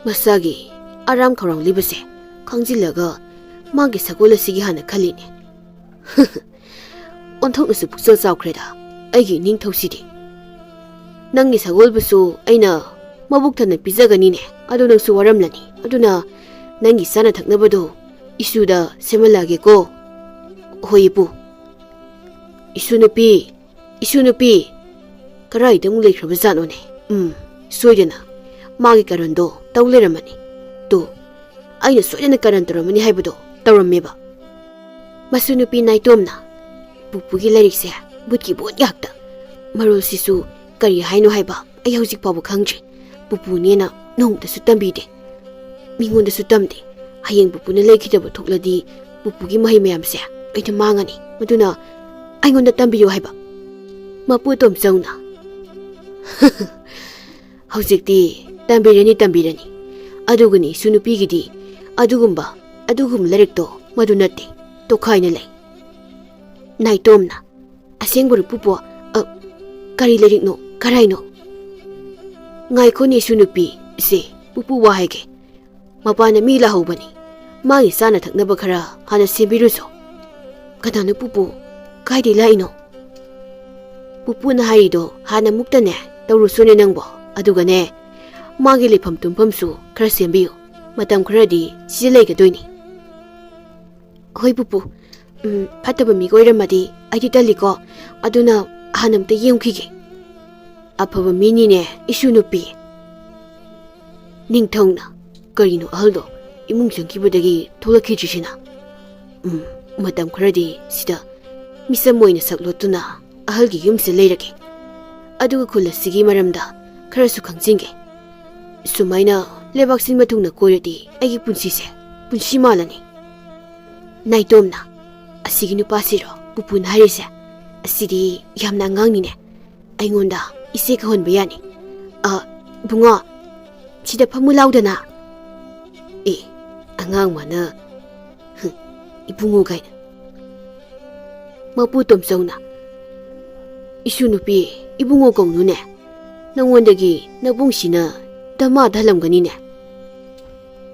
ꯃꯁꯥꯒꯤ ꯑꯔꯥꯝ ꯈꯧꯔꯥꯡꯂꯤꯕꯁꯦ ꯈꯪꯖꯤꯜꯂꯒ ꯃꯥꯒꯤ ꯁꯒꯣꯜ ꯑꯁꯤꯒꯤ ꯍꯥꯟꯅ ꯈꯜꯂꯤꯅꯦ꯫ "ꯑꯣꯟꯊꯣꯛꯅꯁꯨ ꯄꯨꯛꯆꯦꯜ ꯆꯥꯎꯈ꯭ꯔꯦꯗ ꯑꯩꯒꯤ ꯏꯅꯤꯡꯊꯧꯁꯤꯗꯤ꯫ ꯅꯪꯒꯤ ꯁꯒꯣꯜꯕꯨꯁꯨ ꯑꯩꯅ ꯃꯕꯨꯛ ꯊꯟꯅ ꯄꯤꯖꯒꯅꯤꯅꯦ꯫ ꯑꯗꯣ ꯅꯪꯁꯨ ꯋꯥꯔꯝꯂꯅꯤ꯫ ꯑꯗꯨꯅ ꯅꯪꯒꯤ ꯆꯥꯅ ꯊꯛꯅꯕꯗꯣ ꯏꯁꯨꯗ ꯁꯦꯝꯍꯜꯂꯛꯑꯒꯦꯀꯣ꯫" "ꯍꯣꯏ, ꯏꯄꯨ꯫" "ꯏꯁꯨ ꯅꯨꯄꯤ, ꯏꯁꯨ ꯅꯨꯄꯤ, ꯀꯔꯥꯏꯗ ꯑꯃꯨꯛ ꯂꯩꯈ꯭ꯔꯕꯖꯥꯠꯅꯣꯅꯦ? ꯎꯝ, ꯁꯣꯏꯗꯅ ꯃꯥꯒꯤ ꯀꯔꯟꯗꯣ ꯇꯧ ꯂꯩꯔꯝꯃꯅꯤ꯫ ꯇꯨ, ꯑꯩꯅ ꯁꯣꯏꯗꯅ ꯀꯔꯟ ꯇꯧꯔꯝꯃꯅꯤ ꯍꯥꯏꯕꯗꯣ ꯇꯧꯔꯝꯃꯦꯕ꯫" ꯃꯁꯨ ꯅꯨꯄꯤ ꯅꯥꯏꯇꯣꯝꯅ, "ꯄꯨꯄꯨꯒꯤ ꯂꯥꯏꯔꯤꯛꯁꯦ ꯚꯨꯠꯀꯤ ꯚꯨꯠ ꯉꯥꯛꯇ꯫ ꯃꯔꯣꯜꯁꯤꯁꯨ ꯀꯔꯤ ꯍꯥꯏꯅꯣ ꯍꯥꯏꯕ ꯑꯩ ꯍꯧꯖꯤꯛ ꯐꯥꯎꯕ ꯈꯪꯗ꯭ꯔꯤ꯫ ꯄꯨꯄꯨꯅꯦꯅ ꯅꯣꯡꯃꯇꯁꯨ ꯇꯝꯕꯤꯗꯦ꯫ ꯃꯤꯉꯣꯟꯗꯁꯨ ꯇꯝꯗꯦ꯫ ꯍꯌꯦꯡ ꯄꯨꯄꯨꯅ ꯂꯩꯈꯤꯗꯕ ꯊꯣꯛꯂꯗꯤ ꯄꯨꯄꯨꯒꯤ ꯃꯍꯩ ꯃꯌꯥꯝꯁꯦ ꯑꯩꯅ ꯃꯥꯡꯉꯅꯤ꯫ ꯑꯗꯨꯅ ꯑꯩꯉꯣꯟꯗ ꯇꯝꯕꯤꯌꯨ ꯍꯥꯏꯕ꯫" ꯃꯄꯨ ꯇꯣꯝꯆꯧꯅ, "ꯍꯧꯖꯤꯛꯇꯤ ꯇꯝꯕꯤꯔꯅꯤ, ꯇꯝꯕꯤꯔꯅꯤ꯫ ꯑꯗꯨꯒꯅꯤ ꯏꯁꯨ ꯅꯨꯄꯤꯒꯤꯗꯤ ꯑꯗꯨꯒꯨꯝꯕ, ꯑꯗꯨꯒꯨꯝꯕ ꯂꯥꯏꯔꯤꯛꯇꯣ ꯃꯗꯨ ꯅꯠꯇꯦ, ꯇꯣꯈꯥꯏꯅ ꯂꯩ꯫" ꯅꯥꯏꯇꯣꯝꯅ, "ꯑꯁꯦꯡꯕꯔꯣ ꯄꯨꯄꯨ? ꯑ, ꯀꯔꯤ ꯂꯥꯏꯔꯤꯛꯅꯣ? ꯀꯔꯥꯏꯅꯣ?" "ꯉꯥꯏꯈꯣꯅꯦ ꯏꯁꯨ ꯅꯨꯄꯤ, ꯏꯆꯦ, ꯄꯨꯄꯨ ꯋꯥ ꯍꯥꯏꯒꯦ꯫ ꯃꯄꯥꯟꯗ ꯃꯤ ꯂꯥꯛꯍꯧꯕꯅꯤ꯫ ꯃꯥꯒꯤ ꯆꯥꯅ ꯊꯛꯅꯕ ꯈꯔ ꯍꯥꯟꯅ ꯁꯦꯝꯕꯤꯔꯨꯆꯣ꯫" "ꯀꯅꯥꯅꯣ ꯄꯨꯄꯨ? ꯀꯥꯏꯗꯩ ꯂꯥꯛꯏꯅꯣ?" "ꯄꯨꯄꯨꯅ ꯍꯥꯏꯔꯤꯗꯣ ꯍꯥꯟꯅ ꯃꯨꯛꯇꯅꯦ ꯇꯧꯔꯨꯆꯣꯅꯦ ꯅꯪꯕꯣ꯫ ꯑꯗꯨꯒꯅꯦ, ꯃꯥꯒꯤ ꯂꯩꯐꯝ ꯇꯨꯝꯐꯝꯁꯨ ꯈꯔ ꯁꯦꯝꯕꯤꯌꯨ꯫ ꯃꯇꯝ ꯈꯔꯗꯤ ꯁꯤꯗ ꯂꯩꯒꯗꯣꯏꯅꯤ꯫" "ꯍꯣꯏ ꯄꯨꯄꯨ꯫ ꯎꯝ, ꯐꯠꯇꯕ ꯃꯤꯒ ꯑꯣꯏꯔꯝꯃꯗꯤ ꯑꯩꯗꯤ ꯇꯜꯂꯤꯀꯣ꯫ ꯑꯗꯨꯅ ꯍꯥꯟꯅ ꯑꯝꯇ ꯌꯦꯡꯈꯤꯒꯦ꯫" "ꯑꯐꯕ ꯃꯤꯅꯤꯅꯦ ꯏꯁꯨ ꯅꯨꯄꯤ꯫" ꯅꯤꯡꯊꯧꯅ, "ꯀꯔꯤꯅꯣ ꯑꯍꯜꯗꯣ ꯏꯃꯨꯡ ꯆꯪꯈꯤꯕꯗꯒꯤ ꯊꯣꯛꯂꯛꯈꯤꯗ꯭ꯔꯤꯁꯤꯅ? ꯎꯝ, ꯃꯇꯝ ꯈꯔꯗꯤ ꯁꯤꯗ ꯃꯤꯁꯝ ꯑꯣꯏꯅ ꯁꯛ ꯂꯣꯠꯇꯨꯅ ꯑꯍꯜꯒꯤ ꯌꯨꯝꯁꯤꯗ ꯂꯩꯔꯒꯦ꯫ ꯑꯗꯨꯒ ꯈꯨꯜ ꯑꯁꯤꯒꯤ ꯃꯔꯝꯗ ꯈꯔꯁꯨ ꯈꯪꯖꯤꯟꯒꯦ꯫ ꯁꯨꯃꯥꯏꯅ ꯂꯩꯕꯥꯛ ꯁꯤꯟꯕ ꯊꯨꯡꯅ ꯀꯣꯏꯔꯗꯤ ꯑꯩꯒꯤ ꯄꯨꯟꯁꯤꯁꯦ ꯄꯨꯟꯁꯤ ꯃꯥꯜꯂꯅꯤ꯫" ꯅꯥꯏꯇꯣꯝꯅ, "ꯑꯁꯤꯒꯤ ꯅꯨꯄꯥꯁꯤꯔꯣ ꯄꯨꯄꯨꯅ ꯍꯥꯏꯔꯤꯁꯦ? ꯑꯁꯤꯗꯤ ꯌꯥꯝꯅ ꯑꯉꯥꯡꯅꯤꯅꯦ꯫ ꯑꯩꯉꯣꯟꯗ ꯏꯆꯦ ꯀꯧꯍꯟꯕ ꯌꯥꯅꯤ꯫ ꯑ, ꯏꯕꯨꯡꯉꯣ, ꯁꯤꯗ ꯐꯝꯃꯨ ꯂꯥꯎꯗꯅ꯫" ꯑꯦ, ꯑꯉꯥꯡ ꯃꯥꯅ, ꯍꯨꯝ, ꯏꯕꯨꯡꯉꯣ ꯀꯥꯏꯅ꯫ ꯃꯄꯨ ꯇꯣꯝꯆꯧꯅ, "ꯏꯁꯨ ꯅꯨꯄꯤ, ꯏꯕꯨꯡꯉꯣ ꯀꯧꯅꯨꯅꯦ꯫ ꯅꯉꯣꯟꯗꯒꯤ ꯅꯕꯨꯡꯁꯤꯅ ꯗꯃꯥꯗ ꯍꯜꯂꯝꯒꯅꯤꯅꯦ꯫"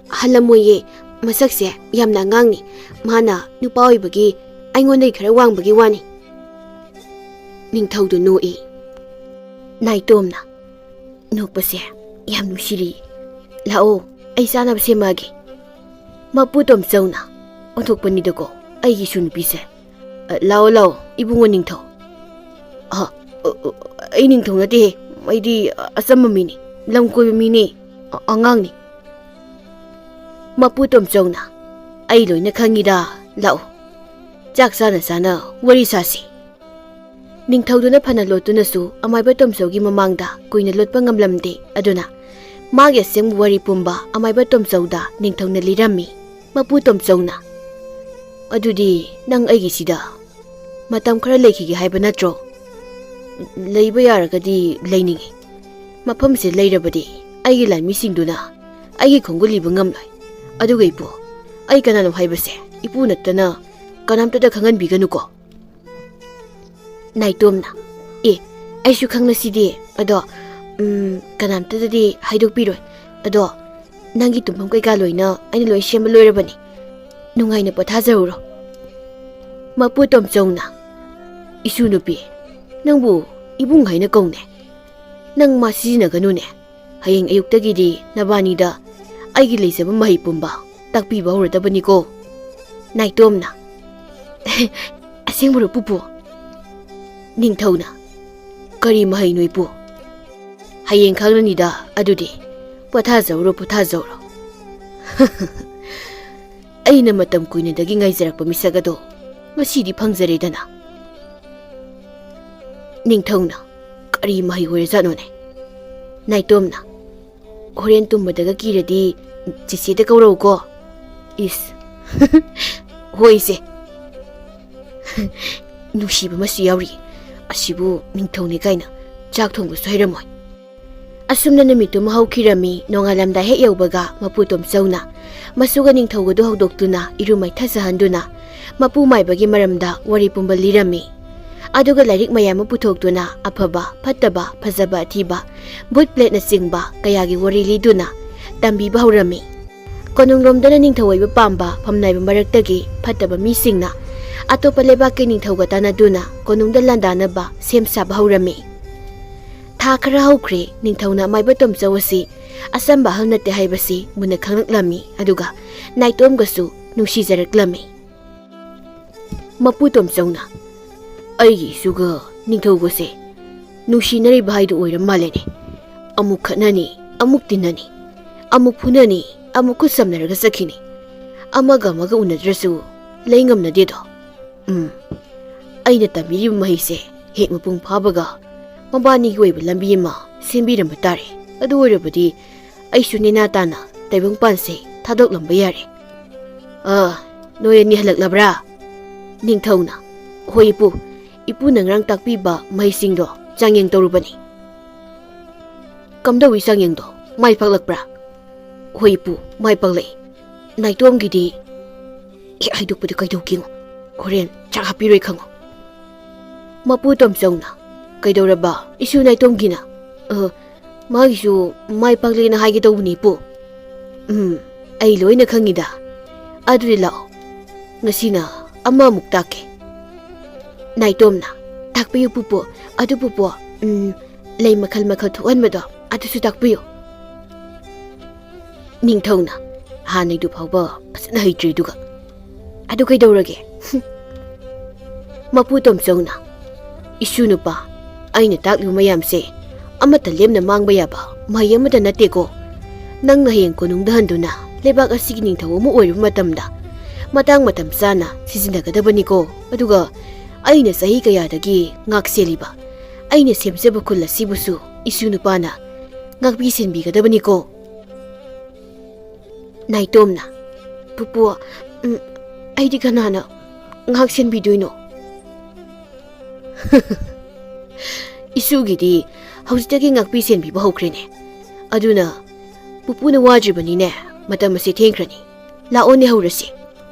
"ꯍꯜꯂꯝꯃꯣꯏꯌꯦ, ꯃꯁꯛꯁꯦ ꯌꯥꯝꯅ ꯑꯉꯥꯡꯅꯤ꯫ ꯃꯥꯅ ꯅꯨꯄꯥ ꯑꯣꯏꯕꯒꯤ ꯑꯩꯉꯣꯟꯗꯒꯤ ꯈꯔ ꯋꯥꯡꯕꯒꯤ ꯋꯥꯅꯤ꯫" ꯅꯤꯡꯊꯧꯗꯨ ꯅꯣꯛꯏ꯫ ꯅꯥꯏꯇꯣꯝꯅ, "ꯅꯣꯛꯄꯁꯦ ꯌꯥꯝ ꯅꯨꯡꯁꯤꯔꯤ꯫ ꯂꯥꯛꯑꯣ, ꯑꯩ ꯆꯥꯅꯕ ꯁꯦꯝꯃꯛꯑꯒꯦ꯫" ꯃꯄꯨ ꯇꯣꯝꯆꯧꯅ, "ꯑꯣꯟꯊꯣꯛꯄꯅꯤꯗꯀꯣ ꯑꯩꯒꯤ ꯏꯁꯨ ꯅꯨꯄꯤꯁꯦ꯫ ꯑ, ꯂꯥꯛꯑꯣ, ꯂꯥꯛꯑꯣ, ꯏꯕꯨꯡꯉꯣ ꯅꯤꯡꯊꯧ꯫" "ꯑ, ꯑ, ꯑ, ꯑꯩ ꯅꯤꯡꯊꯧ ꯅꯠꯇꯦꯍꯦ꯫ ꯑꯩꯗꯤ ꯑꯆꯝꯕ ꯃꯤꯅꯤ, ꯂꯝ ꯀꯣꯏꯕ ꯃꯤꯅꯤ, ꯑ-, ꯑꯉꯥꯡꯅꯤ꯫" ꯃꯄꯨ ꯇꯣꯝꯆꯧꯅ, "ꯑꯩ ꯂꯣꯏꯅ ꯈꯪꯉꯤꯗ, ꯂꯥꯛꯑꯣ, ꯆꯥꯛ ꯆꯥꯅ ꯆꯥꯅ ꯋꯥꯔꯤ ꯁꯥꯁꯤ꯫" ꯅꯤꯡꯊꯧꯗꯨꯅ ꯐꯅ ꯂꯣꯠꯇꯨꯅꯁꯨ ꯑꯃꯥꯏꯕ ꯇꯣꯝꯆꯧꯒꯤ ꯃꯃꯥꯡꯗ ꯀꯨꯏꯅ ꯂꯣꯠꯄ ꯉꯝꯂꯝꯗꯦ꯫ ꯑꯗꯨꯅ ꯃꯥꯒꯤ ꯑꯁꯦꯡꯕ ꯋꯥꯔꯤ ꯄꯨꯝꯕ ꯑꯃꯥꯏꯕ ꯇꯣꯝꯆꯧꯗ ꯅꯤꯡꯊꯧꯅ ꯂꯤꯔꯝꯃꯤ꯫ ꯃꯄꯨ ꯇꯣꯝꯆꯧꯅ, "ꯑꯗꯨꯗꯤ ꯅꯪ ꯑꯩꯒꯤꯁꯤꯗ ꯃꯇꯝ ꯈꯔ ꯂꯩꯈꯤꯒꯦ ꯍꯥꯏꯕ ꯅꯠꯇ꯭ꯔꯣ?" "ꯂꯩꯕ ꯌꯥꯔꯒꯗꯤ ꯂꯩꯅꯤꯡꯉꯤ꯫ ꯃꯐꯝꯁꯦ ꯂꯩꯔꯕꯗꯤ ꯑꯩꯒꯤ ꯂꯥꯟꯃꯤꯁꯤꯡꯗꯨꯅ ꯑꯩꯒꯤ ꯈꯣꯡꯒꯨꯜ ꯂꯤꯕ ꯉꯝꯂꯣꯏ꯫ ꯑꯗꯨꯒ ꯏꯄꯨ, ꯑꯩ ꯀꯅꯥꯅꯣ ꯍꯥꯏꯕꯁꯦ ꯏꯄꯨ ꯅꯠꯇꯅ ꯀꯅꯥꯝꯇꯗ ꯈꯪꯍꯟꯕꯤꯒꯅꯨꯀꯣ꯫" ꯅꯥꯏꯇꯣꯝꯅ, "ꯑꯦ, ꯑꯩꯁꯨ ꯈꯪꯅꯁꯤꯗꯤ꯫ ꯑꯗꯣ, ꯎꯝ, ꯀꯅꯥꯝꯇꯗꯗꯤ ꯍꯥꯏꯗꯣꯛꯄꯤꯔꯣꯏ꯫ ꯑꯗꯣ, ꯅꯪꯒꯤ ꯇꯨꯝꯐꯝ ꯀꯩꯀꯥ ꯂꯣꯏꯅ ꯑꯩꯅ ꯂꯣꯏ ꯁꯦꯝꯕ ꯂꯣꯏꯔꯕꯅꯤ꯫ ꯅꯨꯡꯉꯥꯏꯅ ꯄꯣꯊꯥꯖꯍꯧꯔꯣ꯫" ꯃꯄꯨ ꯇꯣꯝꯆꯧꯅ, "ꯏꯁꯨ ꯅꯨꯄꯤ, ꯅꯪꯕꯨ ꯏꯕꯨꯡ ꯍꯥꯏꯅ ꯀꯧꯅꯦ꯫ ꯅꯪ ꯃꯥ ꯁꯤꯖꯤꯟꯅꯒꯅꯨꯅꯦ꯫ ꯍꯌꯦꯡ ꯑꯌꯨꯛꯇꯒꯤꯗꯤ ꯅꯕꯥꯅꯤꯗ ꯑꯩꯒꯤ ꯂꯩꯖꯕ ꯃꯍꯩ ꯄꯨꯝꯕ ꯇꯥꯛꯄꯤꯕ ꯍꯧꯔꯗꯕꯅꯤꯀꯣ꯫" ꯅꯥꯏꯇꯣꯝꯅ, "ꯑꯁꯦꯡꯕꯔꯣ ꯄꯨꯄꯨ?" ꯅꯤꯡꯊꯧꯅ, "ꯀꯔꯤ ꯃꯍꯩꯅꯣ ꯏꯄꯨ? ꯍꯌꯦꯡ ꯈꯪꯂꯅꯤꯗ ꯑꯗꯨꯗꯤ꯫ "ꯄꯣꯊꯥꯖꯧꯔꯣ, ꯄꯣꯊꯥꯖꯧꯔꯣ꯫ ꯑꯩꯅ ꯃꯇꯝ ꯀꯨꯏꯅꯗꯒꯤ ꯉꯥꯏꯖꯔꯛꯄ ꯃꯤꯁꯛ ꯑꯗꯣ ꯉꯁꯤꯗꯤ ꯐꯪꯖꯔꯦꯗꯅ꯫" ꯅꯤꯡꯊꯧꯅ, "ꯀꯔꯤ ꯃꯍꯩ ꯑꯣꯏꯔꯖꯥꯠꯅꯣꯅꯦ?" ꯅꯥꯏꯇꯣꯝꯅ, "ꯍꯣꯔꯦꯟ ꯇꯨꯝꯕꯗꯒ ꯀꯤꯔꯗꯤ ꯆꯤꯆꯦꯗ ꯀꯧꯔꯛꯎꯀꯣ꯫" ꯏꯁ꯫ "ꯍꯣꯏꯁꯦ꯫" "ꯅꯨꯡꯁꯤꯕ ꯑꯃꯁꯨ ꯌꯥꯎꯔꯤ꯫ ꯑꯁꯤꯕꯨ ꯅꯤꯡꯊꯧꯅꯦ ꯀꯥꯏꯅ ꯆꯥꯛ ꯊꯣꯡꯕꯁꯨ ꯍꯩꯔꯝꯃꯣꯏ꯫" ꯑꯁꯨꯝꯅ ꯅꯨꯃꯤꯠꯇꯨꯃ ꯍꯧꯈꯤꯔꯝꯃꯤ꯫ ꯅꯣꯡꯉꯥꯜꯂꯝꯗꯥꯏ ꯍꯦꯛ ꯌꯧꯕꯒ ꯃꯄꯨ ꯇꯣꯝꯆꯧꯅ ꯃꯁꯨꯒ ꯅꯤꯡꯊꯧꯒꯗꯨ ꯍꯧꯗꯣꯛꯇꯨꯅ ꯏꯔꯨ ꯃꯥꯏꯊꯖꯍꯟꯗꯨꯅ ꯃꯄꯨ ꯃꯥꯏꯕꯒꯤ ꯃꯔꯝꯗ ꯋꯥꯔꯤ ꯄꯨꯝꯕ ꯂꯤꯔꯝꯃꯤ꯫ ꯑꯗꯨꯒ ꯂꯥꯏꯔꯤꯛ ꯃꯌꯥꯝ ꯑꯃ ꯄꯨꯊꯣꯛꯇꯨꯅ ꯑꯐꯕ, ꯐꯠꯇꯕ, ꯐꯖꯕ, ꯑꯊꯤꯕ, ꯚꯨꯠ ꯄ꯭ꯂꯦꯠꯅꯆꯤꯡꯕ ꯀꯌꯥꯒꯤ ꯋꯥꯔꯤ ꯂꯤꯗꯨꯅ ꯇꯝꯕꯤꯕ ꯍꯧꯔꯝꯃꯤ꯫ ꯀꯣꯅꯨꯡꯂꯣꯝꯗꯅ ꯅꯤꯡꯊꯧ ꯑꯣꯏꯕ ꯄꯥꯝꯕ ꯐꯝꯅꯥꯏꯕ ꯃꯔꯛꯇꯒꯤ ꯐꯠꯇꯕ ꯃꯤꯁꯤꯡꯅ ꯑꯇꯣꯞꯄ ꯂꯩꯕꯥꯛꯀꯤ ꯅꯤꯡꯊꯧꯒ ꯇꯥꯟꯅꯗꯨꯅ ꯀꯣꯅꯨꯡꯗ ꯂꯥꯟꯗꯥꯅꯕ ꯁꯦꯝ ꯁꯥꯕ ꯍꯧꯔꯝꯃꯤ꯫ ꯊꯥ ꯈꯔ ꯍꯧꯈ꯭ꯔꯦ꯫ ꯅꯤꯡꯊꯧꯅ ꯃꯥꯏꯕ ꯇꯣꯝꯆꯧ ꯑꯁꯤ ꯑꯆꯝꯕ ꯑꯍꯜ ꯅꯠꯇꯦ ꯍꯥꯏꯕꯁꯤ ꯃꯨꯟꯅ ꯈꯪꯂꯛꯂꯝꯃꯤ, ꯑꯗꯨꯒ ꯅꯥꯏꯇꯣꯝꯒꯁꯨ ꯅꯨꯡꯁꯤꯖꯔꯛꯂꯝꯃꯤ꯫ ꯃꯄꯨ ꯇꯣꯝꯆꯧꯅ, "ꯑꯩꯒꯤ ꯏꯁꯨꯒ ꯅꯤꯡꯊꯧꯒꯁꯦ ꯅꯨꯡꯁꯤꯅꯔꯤꯕ ꯍꯥꯏꯗꯨ ꯑꯣꯏꯔ ꯃꯥꯜꯂꯦꯅꯦ꯫ ꯑꯃꯨꯛ ꯈꯠꯅꯅꯤ, ꯑꯃꯨꯛ ꯇꯤꯟꯅꯅꯤ, ꯑꯃꯨꯛ ꯐꯨꯅꯅꯤ, ꯑꯃꯨꯛ ꯈꯨꯠ ꯁꯝꯅꯔꯒ ꯆꯠꯈꯤꯅꯤ꯫ ꯑꯃꯒ ꯑꯃꯒ ꯎꯅꯗ꯭ꯔꯁꯨ ꯂꯩ ꯉꯝꯅꯗꯦꯗꯣ꯫ ꯎꯝ, ꯑꯩꯅ ꯇꯝꯕꯤꯔꯤꯕ ꯃꯍꯩꯁꯦ ꯍꯦꯛ ꯃꯄꯨꯡ ꯐꯥꯕꯒ ꯃꯕꯥꯅꯤꯒꯤ ꯑꯣꯏꯕ ꯂꯝꯕꯤ ꯑꯃ ꯁꯦꯝꯕꯤꯔꯝꯕ ꯇꯥꯔꯦ꯫ ꯑꯗꯨ ꯑꯣꯏꯔꯕꯗꯤ ꯑꯩꯁꯨ ꯅꯦꯅꯥ ꯇꯥꯅ ꯇꯥꯏꯕꯪꯄꯥꯟꯁꯦ ꯊꯥꯗꯣꯛꯂꯝꯕ ꯌꯥꯔꯦ꯫" "ꯑ, ꯅꯣꯏ ꯑꯅꯤ ꯍꯜꯂꯛꯂꯕ꯭ꯔꯥ?" ꯅꯤꯡꯊꯧꯅ, "ꯍꯣꯏ ꯏꯄꯨ, ꯏꯄꯨꯅ ꯉꯔꯥꯡ ꯇꯥꯛꯄꯤꯕ ꯃꯍꯩꯁꯤꯡꯗꯣ ꯆꯥꯡꯌꯦꯡ ꯇꯧꯔꯨꯕꯅꯤ꯫" "ꯀꯝꯗꯧꯏ ꯆꯥꯡꯌꯦꯡꯗꯣ? ꯃꯥꯏ ꯄꯥꯛꯂꯛꯄ꯭ꯔꯥ?" "ꯍꯣꯏ ꯏꯄꯨ, ꯃꯥꯏ ꯄꯥꯛꯂꯛꯏ꯫ ꯅꯥꯏꯇꯣꯝꯒꯤꯗꯤ ꯍꯦꯛ ꯍꯥꯏꯗꯣꯛꯄꯗ ꯀꯩꯗꯧꯒꯦꯉꯣ? ꯍꯣꯔꯦꯟ ꯆꯥꯛ ꯍꯥꯞꯄꯤꯔꯣꯏ ꯈꯪꯉꯣ꯫" ꯃꯄꯨ ꯇꯣꯝꯆꯧꯅ, "ꯀꯩꯗꯧꯔꯕ? ꯏꯁꯨ ꯅꯥꯏꯇꯣꯝꯒꯤꯅ?" "ꯑ, ꯃꯥꯒꯤꯁꯨ ꯃꯥꯏ ꯄꯥꯛꯂꯦꯅ ꯍꯥꯏꯒꯦ ꯇꯧꯕꯅꯤ ꯏꯄꯨ꯫" "ꯎꯝ, ꯑꯩ ꯂꯣꯏꯅ ꯈꯪꯉꯤꯗ꯫ ꯑꯗꯨꯗꯤ ꯂꯥꯛꯑꯣ, ꯉꯁꯤꯅ ꯑꯃꯃꯨꯛ ꯇꯥꯛꯀꯦ꯫" ꯅꯥꯏꯇꯣꯝꯅ, "ꯇꯥꯛꯄꯤꯌꯨ ꯄꯨꯄꯨ, ꯑꯗꯨ ꯄꯨꯄꯨ, ꯎꯝ, ꯂꯩ ꯃꯈꯜ ꯃꯈꯜ ꯊꯣꯛꯍꯟꯕꯗꯣ ꯑꯗꯨꯁꯨ ꯇꯥꯛꯄꯤꯌꯨ꯫" ꯅꯤꯡꯊꯧꯅ, "ꯍꯥꯟꯅꯩꯗꯨ ꯐꯥꯎꯕ ꯐꯖꯅ ꯍꯩꯇ꯭ꯔꯤꯗꯨꯒ꯫ ꯑꯗꯨ ꯀꯩꯗꯧꯔꯒꯦ?" ꯃꯄꯨ ꯇꯣꯝꯆꯧꯅ, "ꯏꯁꯨ ꯅꯨꯄꯥ, ꯑꯩꯅ ꯇꯥꯛꯂꯤꯕ ꯃꯌꯥꯝꯁꯦ ꯑꯃꯠꯇ ꯂꯦꯝꯅ ꯃꯥꯡꯕ ꯌꯥꯕ ꯃꯍꯩ ꯑꯃꯠꯇ ꯅꯠꯇꯦꯀꯣ꯫ ꯅꯪꯅ ꯍꯌꯦꯡ ꯀꯣꯅꯨꯡꯗ ꯍꯟꯗꯨꯅ ꯂꯩꯕꯥꯛ ꯑꯁꯤꯒꯤ ꯅꯤꯡꯊꯧ ꯑꯃ ꯑꯣꯏꯔꯕ ꯃꯇꯝꯗ ꯃꯇꯥꯡ ꯃꯇꯝ ꯆꯥꯅ ꯁꯤꯖꯤꯟꯅꯒꯗꯕꯅꯤꯀꯣ꯫ ꯑꯗꯨꯒ ꯑꯩꯅ ꯆꯍꯤ ꯀꯌꯥꯗꯒꯤ ꯉꯥꯛ ꯁꯦꯜꯂꯤꯕ, ꯑꯩꯅ ꯁꯦꯝꯖꯕ ꯈꯨꯜ ꯑꯁꯤꯕꯨꯁꯨ ꯏꯁꯨ ꯅꯨꯄꯥꯅ ꯉꯥꯛꯄꯤ ꯁꯦꯟꯕꯤꯒꯗꯕꯅꯤꯀꯣ꯫ ꯅꯥꯏꯇꯣꯝꯅ, "ꯄꯨꯄꯨ, ꯎꯝ, ꯑꯩꯗꯤ ꯀꯅꯥꯅ ꯉꯥꯛ ꯁꯦꯟꯕꯤꯗꯣꯏꯅꯣ?" "ꯏꯁꯨꯒꯤꯗꯤ ꯍꯧꯖꯤꯛꯇꯒꯤ ꯉꯥꯛꯄꯤ ꯁꯦꯟꯕꯤꯕ ꯍꯧꯈ꯭ꯔꯦꯅꯦ꯫ ꯑꯗꯨꯅ ꯄꯨꯄꯨꯅ ꯋꯥꯗ꯭ꯔꯤꯕꯅꯤꯅꯦ, ꯃꯇꯝ ꯑꯁꯤ ꯊꯦꯡꯈ꯭ꯔꯅꯤ꯫ ꯂꯥꯛꯑꯣꯅꯦ, ꯍꯧꯔꯁꯤ꯫"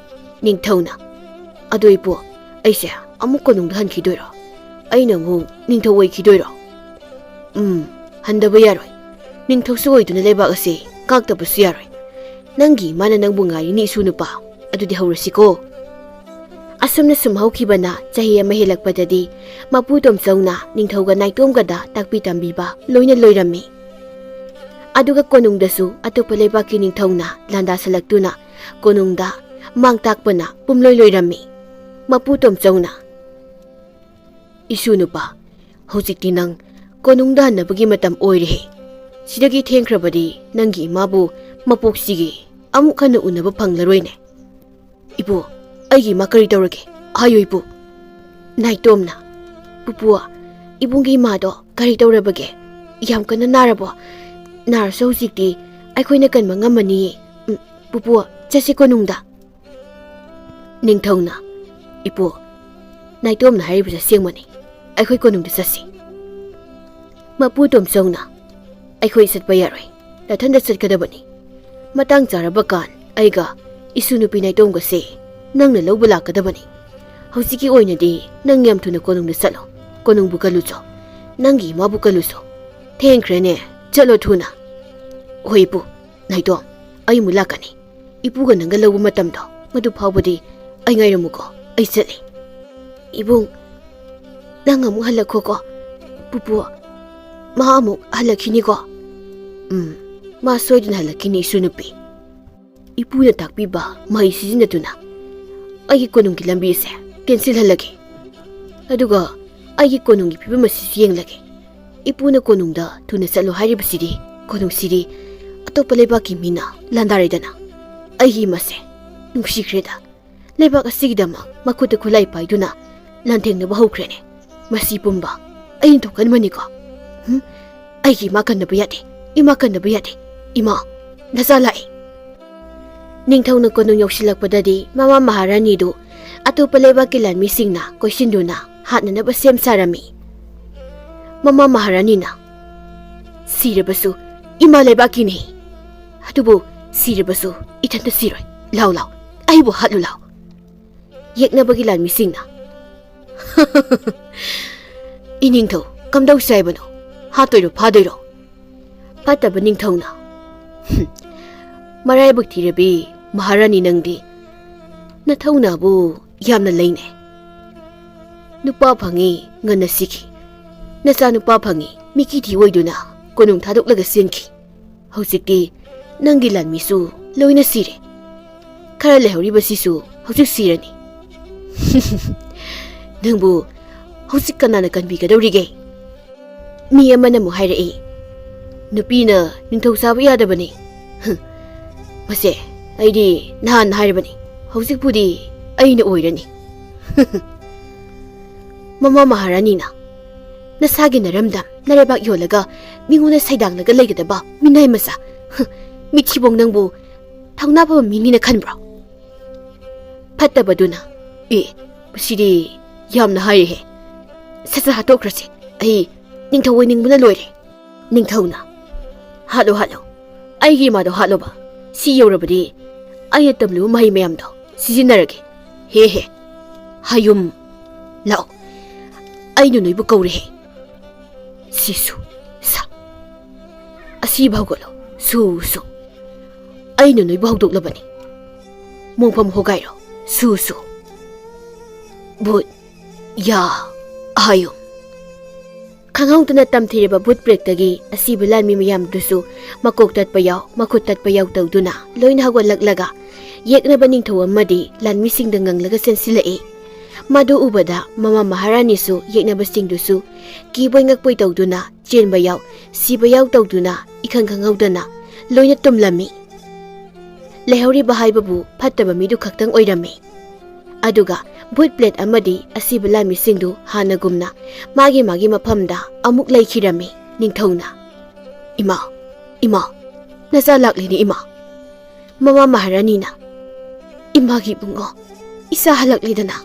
ꯅꯤꯡꯊꯧꯅ, "ꯑꯗꯣ ꯏꯄꯨ, ꯑꯩꯁꯦ ꯑꯃꯨꯛ ꯀꯣꯅꯨꯡꯗ ꯍꯟꯈꯤꯗꯣꯏꯔꯣ? ꯑꯩꯅ ꯑꯃꯨꯛ ꯅꯤꯡꯊꯧ ꯑꯣꯏꯈꯤꯗꯣꯏꯔꯣ?" "ꯎꯝ, ꯍꯟꯗꯕ ꯌꯥꯔꯣꯏ꯫ ꯅꯤꯡꯊꯧꯁꯨ ꯑꯣꯏꯗꯨꯅ ꯂꯩꯕꯥꯛ ꯑꯁꯤ ꯉꯥꯛꯇꯕꯁꯨ ꯌꯥꯔꯣꯏ꯫ ꯅꯪꯒꯤ ꯏꯃꯥꯅ ꯅꯪꯕꯨ ꯉꯥꯏꯔꯤꯅꯤ, ꯏꯁꯨ ꯅꯨꯄꯥ꯫ ꯑꯗꯨꯗꯤ ꯍꯧꯔꯁꯤꯀꯣ꯫" ꯑꯁꯨꯝꯅ ꯁꯨꯝ ꯍꯧꯈꯤꯕꯅ ꯆꯍꯤ ꯑꯃ ꯍꯦꯜꯂꯛꯄꯗꯗꯤ ꯃꯄꯨ ꯇꯣꯝꯆꯧꯅ ꯅꯤꯡꯊꯧꯒ ꯅꯥꯏꯇꯣꯝꯒꯗ ꯇꯥꯛꯄꯤ ꯇꯝꯕꯤꯕ ꯂꯣꯏꯅ ꯂꯣꯏꯔꯝꯃꯤ꯫ ꯑꯗꯨꯒ ꯀꯣꯅꯨꯡꯗꯁꯨ ꯑꯇꯣꯞꯄ ꯂꯩꯕꯥꯛꯀꯤ ꯅꯤꯡꯊꯧꯅ ꯂꯥꯟꯗꯥꯁꯜꯂꯛꯇꯨꯅ ꯀꯣꯅꯨꯡꯗ ꯃꯥꯡ ꯇꯥꯛꯄꯅ ꯄꯨꯝꯂꯣꯏ ꯂꯣꯏꯔꯝꯃꯤ꯫ ꯃꯄꯨ ꯇꯣꯝꯆꯧꯅ, "ꯏꯁꯨ ꯅꯨꯄꯥ, ꯍꯧꯖꯤꯛꯇꯤ ꯅꯪ ꯀꯣꯅꯨꯡꯗ ꯍꯟꯅꯕꯒꯤ ꯃꯇꯝ ꯑꯣꯏꯔꯦ꯫ ꯁꯤꯗꯒꯤ ꯊꯦꯡꯈ꯭ꯔꯕꯗꯤ ꯅꯪꯒꯤ ꯏꯃꯥꯕꯨ ꯃꯄꯣꯛꯁꯤꯒꯤ ꯑꯃꯨꯛ ꯍꯟꯅ ꯎꯅꯕ ꯐꯪꯂꯔꯣꯏꯅꯦ꯫" "ꯏꯄꯨ, ꯑꯩꯒꯤ ꯏꯃꯥ ꯀꯔꯤ ꯇꯧꯔꯒꯦ? ꯍꯥꯏꯌꯨ, ꯏꯄꯨ꯫" ꯅꯥꯏꯇꯣꯝꯅ, "ꯄꯨꯄꯨ, ꯏꯕꯨꯡꯒꯤ ꯏꯃꯥꯗꯣ ꯀꯔꯤ ꯇꯧꯔꯕꯒꯦ? ꯌꯥꯝ ꯀꯟꯅ ꯅꯥꯔꯕꯣ? ꯅꯥꯔꯁꯨ ꯍꯧꯖꯤꯛꯇꯤ ꯑꯩꯈꯣꯏꯅ ꯀꯟꯕ ꯉꯝꯃꯅꯤꯌꯦ꯫ ꯎꯝ, ꯄꯨꯄꯨ, ꯆꯠꯁꯤ ꯀꯣꯅꯨꯡꯗ꯫" ꯅꯤꯡꯊꯧꯅ, "ꯏꯄꯨ, ꯅꯥꯏꯇꯣꯝꯅ ꯍꯥꯏꯔꯤꯕꯁꯦ ꯑꯁꯦꯡꯕꯅꯤ꯫ ꯑꯩꯈꯣꯏ ꯀꯣꯅꯨꯡꯗ ꯆꯠꯁꯤ꯫" ꯃꯄꯨ ꯇꯣꯝꯆꯧꯅ, "ꯑꯩꯈꯣꯏ ꯆꯠꯄ ꯌꯥꯔꯣꯏ꯫ ꯅꯊꯟꯗ ꯆꯠꯀꯗꯕꯅꯤ꯫ ꯃꯇꯥꯡ ꯆꯥꯔꯕ ꯀꯥꯟ ꯑꯩꯒ ꯏꯁꯨ ꯅꯨꯄꯤ ꯅꯥꯏꯇꯣꯝꯒꯁꯦ ꯅꯪꯅ ꯂꯧꯕ ꯂꯥꯛꯀꯗꯕꯅꯤ꯫ ꯍꯧꯖꯤꯛꯀꯤ ꯑꯣꯏꯅꯗꯤ ꯅꯪ ꯌꯥꯝ ꯊꯨꯅ ꯀꯣꯅꯨꯡꯗ ꯆꯠꯂꯣ꯫ ꯀꯣꯅꯨꯡꯕꯨ ꯀꯜꯂꯨꯆꯣ꯫ ꯅꯪꯒꯤ ꯏꯃꯥꯕꯨ ꯀꯜꯂꯨꯆꯣ꯫ ꯊꯦꯡꯈ꯭ꯔꯦꯅꯦ꯫ ꯆꯠꯂꯣ ꯊꯨꯅ꯫" "ꯍꯣꯏ ꯏꯄꯨ, ꯅꯥꯏꯇꯣꯝ, ꯑꯩ ꯑꯃꯨꯛ ꯂꯥꯛꯀꯅꯤ꯫ ꯏꯄꯨꯒ ꯅꯪꯒ ꯂꯧꯕ ꯃꯇꯝꯗꯣ, ꯃꯗꯨ ꯐꯥꯎꯕꯗꯤ ꯑꯩ ꯉꯥꯏꯔꯝꯃꯨꯀꯣ꯫ ꯑꯩ ꯆꯠꯂꯤ꯫" "ꯏꯕꯨꯡ, ꯅꯪ ꯑꯃꯨꯛ ꯍꯜꯂꯛꯈꯣꯀꯣ꯫ ꯄꯨꯄꯨ, ꯃꯥ ꯑꯃꯨꯛ ꯍꯜꯂꯛꯈꯤꯅꯤꯀꯣ?" "ꯎꯝ, ꯃꯥ ꯁꯣꯏꯗꯅ ꯍꯜꯂꯛꯈꯤꯅꯤ, ꯏꯁꯨ ꯅꯨꯄꯤ꯫ ꯏꯄꯨꯅ ꯇꯥꯛꯄꯤꯕ ꯃꯍꯩ ꯁꯤꯖꯤꯟꯅꯗꯨꯅ ꯑꯩꯒꯤ ꯀꯣꯅꯨꯡꯒꯤ ꯂꯝꯕꯤ ꯑꯁꯦ ꯇꯦꯟꯁꯤꯜꯍꯜꯂꯒꯦ꯫ ꯑꯗꯨꯒ ꯑꯩꯒꯤ ꯀꯣꯅꯨꯡꯒꯤ ꯐꯤꯕꯝ ꯑꯁꯤꯁꯨ ꯌꯦꯡꯂꯒꯦ꯫ ꯏꯄꯨꯅ ꯀꯣꯅꯨꯡꯗ ꯊꯨꯅ ꯆꯠꯂꯨ ꯍꯥꯏꯔꯤꯕꯁꯤꯗꯤ, ꯀꯣꯅꯨꯡꯁꯤꯗꯤ ꯑꯇꯣꯞꯄ ꯂꯩꯕꯥꯛꯀꯤ ꯃꯤꯅ ꯂꯥꯟꯗꯥꯔꯦꯗꯅ꯫ ꯑꯩꯒꯤ ꯏꯃꯥꯁꯦ ꯅꯨꯡꯁꯤꯈ꯭ꯔꯦꯗ꯫ ꯂꯩꯕꯥꯛ ꯑꯁꯤꯒꯤꯗꯃꯛ ꯃꯈꯨꯠꯇ ꯈꯨꯠꯂꯥꯏ ꯄꯥꯏꯗꯨꯅ ꯂꯥꯟꯊꯦꯡꯅꯕ ꯍꯧꯈ꯭ꯔꯦꯅꯦ꯫ ꯃꯁꯤ ꯄꯨꯝꯕ ꯑꯩꯅ ꯊꯣꯛꯍꯟꯕꯅꯤꯀꯣ꯫ ꯍꯨꯝ? ꯑꯩꯒꯤ ꯏꯃꯥ ꯀꯟꯗꯕ ꯌꯥꯗꯦ꯫ ꯏꯃꯥ ꯀꯟꯗꯕ ꯌꯥꯗꯦ꯫ ꯏꯃꯥ, ꯅꯆꯥ ꯂꯥꯛꯑꯦ꯫ ꯅꯤꯡꯊꯧꯅ ꯀꯣꯅꯨꯡ ꯌꯧꯁꯤꯜꯂꯛꯄꯗꯗꯤ ꯃꯃꯥ ꯃꯍꯥꯔꯥꯅꯤꯗꯨ ꯑꯇꯣꯞꯄ ꯂꯩꯕꯥꯛꯀꯤ ꯂꯥꯟꯃꯤꯁꯤꯡꯅ ꯀꯣꯏꯁꯤꯟꯗꯨꯅ ꯍꯥꯠꯅꯅꯕ ꯁꯦꯝ ꯁꯥꯔꯝꯃꯤ꯫ ꯃꯃꯥ ꯃꯍꯥꯔꯥꯅꯤꯅ, "ꯁꯤꯔꯕꯁꯨ ꯏꯃꯥ ꯂꯩꯕꯥꯛꯀꯤꯅꯤ꯫ ꯑꯗꯨꯕꯨ ꯁꯤꯔꯕꯁꯨ ꯏꯊꯟꯇ ꯁꯤꯔꯣꯏ꯫ ꯂꯥꯎ, ꯂꯥꯎ, ꯑꯩꯕꯨ ꯍꯥꯠꯂꯨ ꯂꯥꯎ"꯫ ꯌꯦꯛꯅꯕꯒꯤ ꯂꯥꯟꯃꯤꯁꯤꯡꯅ, "ꯏꯅꯤꯡꯊꯧ, ꯀꯝꯗꯧꯁꯦ ꯍꯥꯏꯕꯅꯣ? ꯍꯥꯠꯇꯣꯏꯔꯣ, ꯐꯥꯗꯣꯏꯔꯣ?" ꯐꯠꯇꯕ ꯅꯤꯡꯊꯧꯅ, "ꯍꯨꯝ, ꯃꯔꯥꯏꯕꯛ ꯊꯤꯔꯕꯤ ꯃꯍꯥꯔꯥꯅꯤ ꯅꯪꯗꯤ꯫ ꯅꯊꯧꯅꯥꯕꯨ ꯌꯥꯝꯅ ꯂꯩꯅꯦ꯫ ꯅꯨꯄꯥ ꯐꯪꯉꯤ, ꯉꯟꯅ ꯁꯤꯈꯤ꯫ ꯅꯆꯥ ꯅꯨꯄꯥ ꯐꯪꯉꯤ, ꯃꯤꯀꯤ ꯊꯤ ꯑꯣꯏꯗꯨꯅ ꯀꯣꯅꯨꯡ ꯊꯥꯗꯣꯛꯂꯒ ꯆꯦꯟꯈꯤ꯫ ꯍꯧꯖꯤꯛꯇꯤ ꯅꯪꯒꯤ ꯂꯥꯟꯃꯤꯁꯨ ꯂꯣꯏꯅ ꯁꯤꯔꯦ꯫ ꯈꯔ ꯂꯩꯍꯧꯔꯤꯕꯁꯤꯁꯨ ꯍꯧꯖꯤꯛ ꯁꯤꯔꯅꯤ꯫ ꯅꯪꯕꯨ ꯍꯧꯖꯤꯛ ꯀꯅꯥꯅ ꯀꯟꯕꯤꯒꯗꯧꯔꯤꯒꯦ?" ꯃꯤ ꯑꯃꯅ ꯑꯃꯨꯛ ꯍꯥꯏꯔꯛꯏ, "ꯅꯨꯄꯤꯅ ꯅꯤꯡꯊꯧ ꯁꯥꯕ ꯌꯥꯗꯕꯅꯤ꯫ ꯍꯨꯝ, ꯃꯁꯦ ꯑꯩꯗꯤ ꯅꯍꯥꯟ ꯍꯥꯏꯔꯕꯅꯤ, ꯍꯧꯖꯤꯛꯄꯨꯗꯤ ꯑꯩꯅ ꯑꯣꯏꯔꯅꯤ"꯫ ꯃꯃꯥ ꯃꯍꯥꯔꯥꯅꯤꯅ, "ꯅꯁꯥꯒꯤ ꯅꯔꯝꯗꯝ ꯅꯔꯩꯕꯥꯛ ꯌꯣꯜꯂꯒ ꯃꯤꯉꯣꯟꯗ ꯁꯩꯗꯥꯡꯂꯒ ꯂꯩꯒꯗꯕ ꯃꯤꯅꯥꯏ ꯃꯆꯥ꯫ ꯍꯨꯝ, ꯃꯤꯊꯤꯕꯣꯡ, ꯅꯪꯕꯨ ꯊꯧꯅꯥ ꯐꯕ ꯃꯤꯅꯤꯅ ꯈꯟꯕ꯭ꯔꯣ?" ꯐꯠꯇꯕꯗꯨꯅ, "ꯑꯦ, ꯃꯁꯤꯗꯤ ꯌꯥꯝꯅ ꯍꯥꯏꯔꯦꯍꯦ꯫ ꯁꯠ ꯁꯠ ꯍꯥꯠꯇꯣꯛꯈ꯭ꯔꯁꯤ꯫ ꯑꯩ ꯅꯤꯡꯊꯧ ꯑꯣꯏꯅꯤꯡꯕꯅ ꯂꯣꯏꯔꯦ"꯫ ꯅꯤꯡꯊꯧꯅ, "ꯍꯥꯠꯂꯣ, ꯍꯥꯠꯂꯣ꯫ ꯑꯩꯒꯤ ꯏꯃꯥꯗꯣ ꯍꯥꯠꯂꯣꯕ꯫ ꯁꯤ ꯌꯧꯔꯕꯗꯤ ꯑꯩꯅ ꯇꯝꯂꯨꯕ ꯃꯍꯩ ꯃꯌꯥꯝꯗꯣ ꯁꯤꯖꯤꯟꯅꯔꯒꯦ꯫ ꯍꯦ ꯍꯦ, ꯍꯌꯨꯝ, ꯂꯥꯛꯑꯣ꯫ ꯑꯩꯅ ꯅꯣꯏꯕꯨ ꯀꯧꯔꯦꯍꯦ꯫ ꯁꯤꯁꯨ, ꯁꯥ꯫ ꯑꯁꯤꯕ ꯍꯧꯒꯠꯂꯣ꯫ ꯁꯨ, ꯁꯨ꯫ ꯑꯩꯅ ꯅꯣꯏꯕꯨ ꯍꯧꯗꯣꯛꯂꯕꯅꯤ꯫ ꯃꯣꯡꯐꯝ ꯍꯣꯒꯥꯏꯔꯣ꯫ ꯁꯨ, ꯁꯨ꯫ ꯚꯨꯠ, ꯌꯥ, ꯍꯌꯨꯝ"꯫ ꯈꯪꯍꯧꯗꯅ ꯇꯝꯊꯤꯔꯕ ꯚꯨꯠ ꯄ꯭ꯔꯦꯛꯇꯒꯤ ꯑꯁꯤꯕ ꯂꯥꯟꯃꯤ ꯃꯌꯥꯝꯗꯨꯁꯨ ꯃꯀꯣꯛ ꯇꯠꯄ ꯌꯥꯎ, ꯃꯈꯨꯠ ꯇꯠꯄ ꯌꯥꯎ ꯇꯧꯗꯨꯅ ꯂꯣꯏꯅ ꯍꯧꯒꯠꯂꯛꯂꯒ ꯌꯦꯛꯅꯕ ꯅꯤꯡꯊꯧ ꯑꯃꯗꯤ ꯂꯥꯟꯃꯤꯁꯤꯡꯗ ꯉꯪꯂꯒ ꯆꯦꯟꯁꯤꯜꯂꯛꯏ꯫ ꯃꯗꯨ ꯎꯕꯗ ꯃꯃꯥ ꯃꯍꯥꯔꯥꯅꯤꯁꯨ ꯌꯦꯛꯅꯕꯁꯤꯡꯗꯨꯁꯨ ꯀꯤꯕꯣꯏ ꯉꯛꯄꯣꯏ ꯇꯧꯗꯨꯅ ꯆꯦꯟꯕ ꯌꯥꯎ, ꯁꯤꯕ ꯌꯥꯎ ꯇꯧꯗꯨꯅ ꯏꯈꯪ ꯈꯪꯍꯧꯗꯅ ꯂꯣꯏꯅ ꯇꯨꯝꯂꯝꯃꯤ꯫ ꯂꯩꯍꯧꯔꯤꯕ ꯍꯥꯏꯕꯕꯨ ꯐꯠꯇꯕ ꯃꯤꯗꯨ ꯈꯛꯇꯪ ꯑꯣꯏꯔꯝꯃꯤ꯫ ꯑꯗꯨꯒ ꯚꯨꯠ ꯄ꯭ꯂꯦꯠ ꯑꯃꯗꯤ ꯑꯁꯤꯕ ꯂꯥꯟꯃꯤꯁꯤꯡꯗꯨ ꯍꯥꯟꯅꯒꯨꯝꯅ ꯃꯥꯒꯤ ꯃꯥꯒꯤ ꯃꯐꯝꯗ ꯑꯃꯨꯛ ꯂꯩꯈꯤꯔꯝꯃꯤ꯫ ꯅꯤꯡꯊꯧꯅ, "ꯏꯃꯥ, ꯏꯃꯥ, ꯅꯆꯥ ꯂꯥꯛꯂꯤꯅꯤ ꯏꯃꯥ!" ꯃꯃꯥ ꯃꯍꯥꯔꯥꯅꯤꯅ, "ꯏꯃꯥꯒꯤ ꯏꯕꯨꯡꯉꯣ, ꯏꯆꯥ ꯍꯜꯂꯛꯂꯤꯗꯅ!"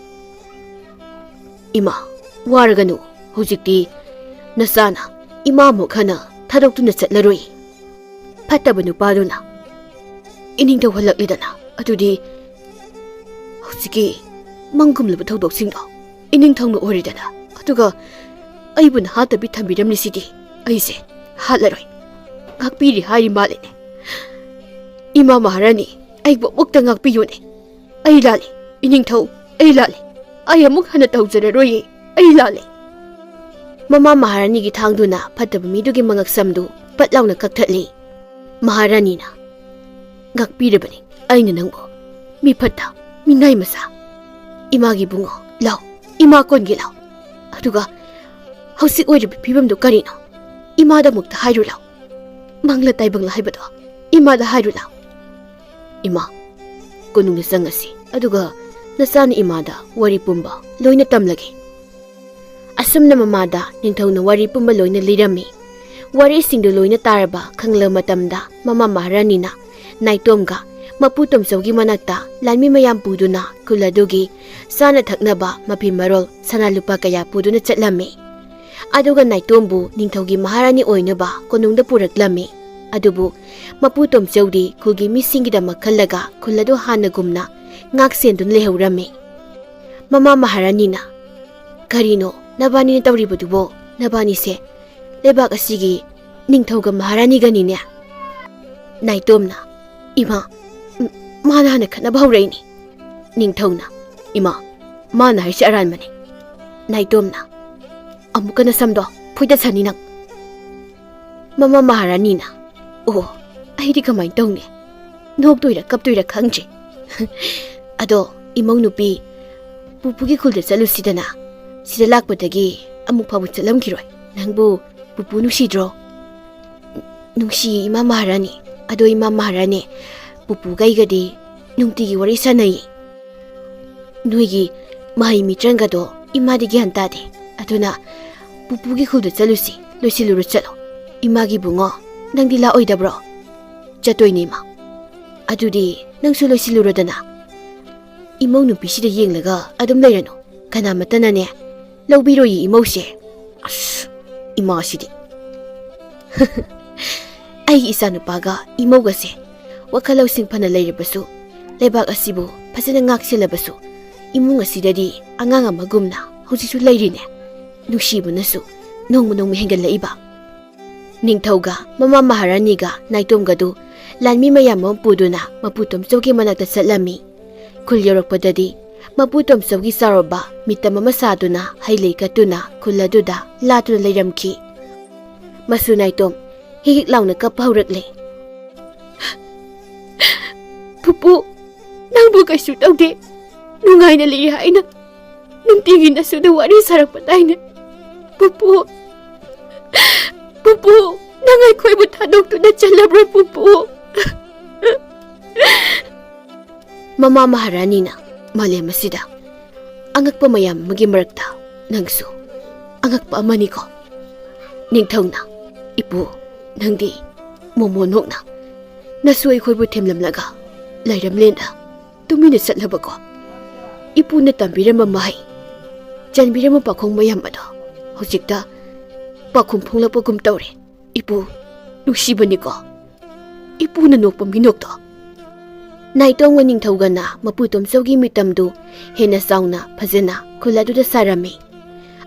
"ꯏꯃꯥ, ꯋꯥꯔꯒꯅꯨ, ꯍꯧꯖꯤꯛꯇꯤ ꯅꯆꯥꯅ ꯏꯃꯥꯃꯨꯛ ꯍꯟꯅ ꯊꯥꯗꯣꯛꯇꯨꯅ ꯆꯠꯂꯔꯣꯏ꯫" ꯐꯠꯇꯕ ꯅꯨꯄꯥꯗꯨꯅ, "ꯏꯅꯤꯡꯊꯧ ꯍꯜꯂꯛꯂꯤꯗꯅ, ꯑꯗꯨꯗꯤ ꯍꯧꯖꯤꯛꯀꯤ ꯃꯪꯒꯨꯝꯂꯕ ꯊꯧꯗꯣꯛꯁꯤꯡꯗꯣ ꯏꯅꯤꯡꯊꯧꯅ ꯑꯣꯏꯔꯤꯗꯅ, ꯑꯗꯨꯒ ꯑꯩꯕꯨ ꯅꯍꯥꯠꯇꯕꯤ ꯊꯝꯕꯤꯔꯝꯂꯤꯁꯤꯗꯤ ꯑꯩꯁꯦ ꯍꯥꯠꯂꯔꯣꯏ꯫ ꯉꯥꯛꯄꯤꯔꯦ ꯍꯥꯏꯔꯤ ꯃꯥꯜꯂꯤꯅꯦ꯫ ꯏꯃꯥ ꯃꯍꯥꯔꯥꯅꯤ, ꯑꯩꯕꯨ ꯑꯃꯨꯛꯇ ꯉꯥꯛꯄꯤꯌꯨꯅꯦ꯫ ꯑꯩ ꯂꯥꯜꯂꯦ, ꯏꯅꯤꯡꯊꯧ, ꯑꯩ ꯂꯥꯜꯂꯦ꯫ ꯑꯩ ꯑꯃꯨꯛ ꯍꯟꯅ ꯇꯧꯖꯔꯔꯣꯏꯌꯦ꯫ ꯑꯩ ꯂꯥꯜꯂꯦ꯫" ꯃꯃꯥ ꯃꯍꯥꯔꯥꯅꯤꯒꯤ ꯊꯥꯡꯗꯨꯅ ꯐꯠꯇꯕ ꯃꯤꯗꯨꯒꯤ ꯃꯉꯛꯁꯝꯗꯨ ꯄꯠ ꯂꯥꯎꯅ ꯀꯛꯊꯠꯂꯤ꯫ ꯃꯍꯥꯔꯥꯅꯤꯅ, "ꯉꯥꯛꯄꯤꯔꯕꯅꯤ ꯑꯩꯅ ꯅꯪꯕꯨ, ꯃꯤ ꯐꯠꯇ, ꯃꯤꯅꯥꯏ ꯃꯆꯥ꯫ ꯏꯃꯥꯒꯤ ꯏꯕꯨꯡꯉꯣ, ꯂꯥꯎ, ꯏꯃꯥ ꯀꯣꯟꯒꯦ ꯂꯥꯎ꯫ ꯑꯗꯨꯒ ꯍꯧꯖꯤꯛ ꯑꯣꯏꯔꯤꯕ ꯐꯤꯕꯝꯗꯨ ꯀꯔꯤꯅꯣ? ꯏꯃꯥꯗ ꯑꯃꯨꯛꯇ ꯍꯥꯏꯔꯨ ꯂꯥꯎ꯫ ꯃꯪꯂ ꯇꯥꯏꯕꯪꯂ ꯍꯥꯏꯕꯗꯣ ꯏꯃꯥꯗ ꯍꯥꯏꯔꯨ ꯂꯥꯎ꯫ ꯏꯃꯥ, ꯀꯣꯅꯨꯡꯗ ꯆꯪꯉꯁꯤ, ꯑꯗꯨꯒ ꯅꯆꯥꯅ ꯏꯃꯥꯗ ꯋꯥꯔꯤ ꯄꯨꯝꯕ ꯂꯣꯏꯅ ꯇꯝꯂꯒꯦ꯫" ꯑꯁꯨꯝꯅ ꯃꯃꯥꯗ ꯅꯤꯡꯊꯧꯅ ꯋꯥꯔꯤ ꯄꯨꯝꯕ ꯂꯣꯏꯅ ꯂꯤꯔꯝꯃꯤ꯫ ꯋꯥꯔꯤꯁꯤꯡꯗꯨ ꯂꯣꯏꯅ ꯇꯥꯔꯕ ꯈꯪꯂꯕ ꯃꯇꯝꯗ ꯃꯃꯥ ꯃꯍꯥꯔꯥꯅꯤꯅ ꯅꯥꯏꯇꯣꯝꯒ ꯃꯄꯨ ꯇꯣꯝꯆꯧꯒꯤ ꯃꯅꯥꯛꯇ ꯂꯥꯟꯃꯤ ꯃꯌꯥꯝ ꯄꯨꯗꯨꯅ ꯈꯨꯜ ꯑꯗꯨꯒꯤ ꯆꯥꯅ ꯊꯛꯅꯕ ꯃꯐꯤ ꯃꯔꯣꯜ ꯁꯅꯥ ꯂꯨꯄꯥ ꯀꯌꯥ ꯄꯨꯗꯨꯅ ꯆꯠꯂꯝꯃꯤ꯫ ꯑꯗꯨꯒ ꯅꯥꯏꯇꯣꯝꯕꯨ ꯅꯤꯡꯊꯧꯒꯤ ꯃꯍꯥꯔꯥꯅꯤ ꯑꯣꯏꯅꯕ ꯀꯣꯅꯨꯡꯗ ꯄꯨꯔꯛꯂꯝꯃꯤ꯫ ꯑꯗꯨꯕꯨ ꯃꯄꯨ ꯇꯣꯝꯆꯧꯗꯤ ꯈꯨꯜꯒꯤ ꯃꯤꯁꯤꯡꯒꯤꯗꯃꯛ ꯈꯜꯂꯒ ꯈꯨꯜ ꯑꯗꯨ ꯍꯥꯟꯅꯒꯨꯝꯅ ꯉꯥꯛ ꯁꯦꯟꯗꯨꯅ ꯂꯩꯍꯧꯔꯝꯃꯤ꯫ ꯃꯃꯥ ꯃꯍꯥꯔꯥꯅꯤꯅ, "ꯀꯔꯤꯅꯣ ꯅꯕꯥꯅꯤꯅ ꯇꯧꯔꯤꯕꯗꯨꯕꯣ? ꯅꯕꯥꯅꯤꯁꯦ ꯂꯩꯕꯥꯛ ꯑꯁꯤꯒꯤ ꯅꯤꯡꯊꯧꯒ ꯃꯍꯥꯔꯥꯅꯤꯒꯅꯤꯅꯦ?" ꯅꯥꯏꯇꯣꯝꯅ, "ꯏꯃꯥ, ꯝ-, ꯃꯥꯅ ꯍꯥꯟꯅ ꯈꯠꯅꯕ ꯍꯧꯔꯛꯏꯅꯤ꯫" ꯅꯤꯡꯊꯧꯅ, "ꯏꯃꯥ, ꯃꯥꯅ ꯍꯥꯏꯁꯦ ꯑꯔꯥꯟꯕꯅꯤ꯫" ꯅꯥꯏꯇꯣꯝꯅ, "ꯑꯃꯨꯛꯀ ꯅꯁꯝꯗꯣ ꯐꯣꯏꯗꯠꯁꯅꯤ ꯅꯪ꯫" ꯃꯃꯥ ꯃꯍꯥꯔꯥꯅꯤꯅ, "ꯑꯣ, ꯑꯩꯗꯤ ꯀꯃꯥꯏꯅ ꯇꯧꯅꯤ? ꯅꯣꯛꯇꯣꯏꯔ ꯀꯞꯇꯣꯏꯔ ꯈꯪꯗ꯭ꯔꯦ꯫ ꯑꯗꯣ, ꯏꯃꯧ ꯅꯨꯄꯤ, ꯄꯨꯄꯨꯒꯤ ꯈꯨꯜꯗ ꯆꯠꯂꯨꯁꯤꯗꯅ꯫ ꯁꯤꯗ ꯂꯥꯛꯄꯗꯒꯤ ꯑꯃꯨꯛ ꯐꯥꯎꯕ ꯆꯠꯂꯝꯈꯤꯔꯣꯏ꯫ ꯅꯪꯕꯨ ꯄꯨꯄꯨ ꯅꯨꯡꯁꯤꯗ꯭ꯔꯣ?" "ꯅꯨꯡꯁꯤꯌꯦ, ꯏꯃꯥ ꯃꯍꯥꯔꯥꯅꯤ꯫ ꯑꯗꯣ ꯏꯃꯥ ꯃꯍꯥꯔꯥꯅꯤ, ꯄꯨꯄꯨꯒ ꯑꯩꯒꯗꯤ ꯅꯨꯡꯇꯤꯒꯤ ꯋꯥꯔꯤ ꯁꯥꯟꯅꯩ꯫ ꯅꯣꯏꯒꯤ ꯃꯍꯩ ꯃꯤꯇ꯭ꯔꯪꯒꯗꯣ ꯏꯃꯥꯗꯤ ꯒ꯭ꯌꯥꯟ ꯇꯥꯗꯦ꯫ ꯑꯗꯨꯅ ꯄꯨꯄꯨꯒꯤ ꯈꯨꯜꯗ ꯆꯠꯂꯨꯁꯤ, ꯂꯣꯏꯁꯤꯜꯂꯨꯔꯣ ꯆꯠꯂꯣ꯫ ꯏꯃꯥꯒꯤ ꯕꯨꯡꯉꯣ, ꯅꯪꯗꯤ ꯂꯥꯛꯑꯣꯏꯗꯕ꯭ꯔꯣ? ꯆꯠꯇꯣꯏꯅꯦ ꯏꯃꯥ꯫ ꯑꯗꯨꯗꯤ ꯅꯪꯁꯨ ꯂꯣꯏꯁꯤꯜꯂꯨꯔꯣꯗꯅ꯫ ꯏꯃꯧ ꯅꯨꯄꯤꯁꯤꯗ ꯌꯦꯡꯂꯒ ꯑꯗꯨꯝ ꯂꯩꯔꯅꯨ꯫ ꯀꯅꯥꯃꯠꯇꯅꯅꯦ ꯂꯧꯕꯤꯔꯣꯏꯌꯦ ꯏꯃꯧꯁꯦ꯫ ꯑꯁ, ꯏꯃꯥꯁꯤꯗꯤ꯫ ꯑꯩꯒꯤ ꯏꯆꯥꯅꯨꯄꯥꯒ ꯏꯃꯧꯒꯁꯦ ꯋꯥꯈꯜ ꯂꯧꯁꯤꯡ ꯐꯅ ꯂꯩꯔꯕꯁꯨ, ꯂꯩꯕꯥꯛ ꯑꯁꯤꯕꯨ ꯐꯖꯅ ꯉꯥꯛꯁꯦꯜꯂꯕꯁꯨ, ꯏꯃꯨꯡ ꯑꯁꯤꯗꯗꯤ ꯑꯉꯥꯡ ꯑꯃꯒꯨꯝꯅ ꯍꯧꯖꯤꯛꯁꯨ ꯂꯩꯔꯤꯅꯦ꯫ ꯅꯨꯡꯁꯤꯕꯅꯁꯨ ꯅꯣꯡꯃ ꯅꯣꯡꯃ ꯍꯦꯟꯒꯠꯂꯛꯏꯕ꯫ ꯅꯤꯡꯊꯧꯒ ꯃꯃꯥ ꯃꯍꯥꯔꯥꯅꯤꯒ ꯅꯥꯏꯇꯣꯝꯒꯗꯨ ꯂꯥꯟꯃꯤ ꯃꯌꯥꯝ ꯑꯃ ꯄꯨꯗꯨꯅ ꯃꯄꯨ ꯇꯣꯝꯆꯧꯒꯤ ꯃꯅꯥꯛꯇ ꯆꯠꯂꯝꯃꯤ꯫ ꯈꯨꯜ ꯌꯧꯔꯛꯄꯗꯗꯤ ꯃꯄꯨ ꯇꯣꯝꯆꯧꯒꯤ ꯆꯥꯎꯔꯕ ꯃꯤꯇꯝ ꯑꯃ ꯁꯥꯗꯨꯅ ꯍꯩ ꯂꯩ ꯀꯠꯇꯨꯅ ꯈꯨꯜ ꯑꯗꯨꯗ ꯂꯥꯠꯇꯨꯅ ꯂꯩꯔꯝꯈꯤ꯫ ꯃꯁꯨ ꯅꯥꯏꯇꯣꯝ ꯍꯤꯛ ꯍꯤꯛ ꯂꯥꯎꯅ ꯀꯞꯄ ꯍꯧꯔꯛꯂꯦ꯫ "ꯄꯨꯄꯨ, ꯅꯪꯕꯨ ꯀꯩꯁꯨ ꯇꯧꯗꯦ꯫ ꯅꯨꯡꯉꯥꯏꯅ ꯂꯩ ꯍꯥꯏꯅ ꯅꯨꯡꯇꯤꯒꯤ ꯅꯁꯨꯗ ꯋꯥꯔꯤ ꯁꯥꯔꯛꯄ ꯇꯥꯏꯅꯦ꯫ ꯄꯨꯄꯨ, ꯄꯨꯄꯨ, ꯅꯪ ꯑꯩꯈꯣꯏꯕꯨ ꯊꯥꯗꯣꯛꯇꯨꯅ ꯆꯠꯂꯕ꯭ꯔꯥ ꯄꯨꯄꯨ?" ꯃꯃꯥ ꯃꯍꯥꯔꯥꯅꯤꯅ, "ꯃꯥꯂꯦꯝ ꯑꯁꯤꯗ ꯑꯉꯛꯄ ꯃꯌꯥꯝ ꯑꯃꯒꯤ ꯃꯔꯛꯇ ꯅꯪꯁꯨ ꯑꯉꯛꯄ ꯑꯃꯅꯤꯀꯣ꯫ ꯅꯤꯡꯊꯧꯅ, ꯏꯄꯨ, ꯅꯪꯗꯤ ꯃꯣꯃꯣꯟꯅꯣꯛꯅ ꯅꯁꯨ ꯑꯩꯈꯣꯏꯕꯨ ꯊꯦꯝꯂꯝꯂꯒ ꯂꯩꯔꯝꯂꯦꯅ ꯇꯨꯃꯤꯟꯅ ꯆꯠꯂꯕꯀꯣ꯫ ꯏꯄꯨꯅ ꯇꯝꯕꯤꯔꯝꯕ ꯃꯍꯩ, ꯆꯟꯕꯤꯔꯝꯕ ꯄꯥꯈꯣꯡ ꯃꯌꯥꯝ ꯑꯗꯣ ꯍꯧꯖꯤꯛꯇ ꯄꯥꯎꯈꯨꯝ ꯐꯣꯡꯂꯛꯄꯒꯨꯝ ꯇꯧꯔꯦ꯫ ꯏꯄꯨ, ꯅꯨꯡꯁꯤꯕꯅꯤꯀꯣ ꯏꯄꯨꯅ ꯅꯣꯛꯄ ꯃꯤꯅꯣꯛꯇꯣ꯫" ꯅꯥꯏꯇꯣꯝꯒ ꯅꯤꯡꯊꯧꯒꯅ ꯃꯄꯨ ꯇꯣꯝꯆꯧꯒꯤ ꯃꯤꯇꯝꯗꯨ ꯍꯦꯟꯅ ꯆꯥꯎꯅ ꯐꯖꯅ ꯈꯨꯜ ꯑꯗꯨꯗ ꯁꯥꯔꯝꯃꯤ꯫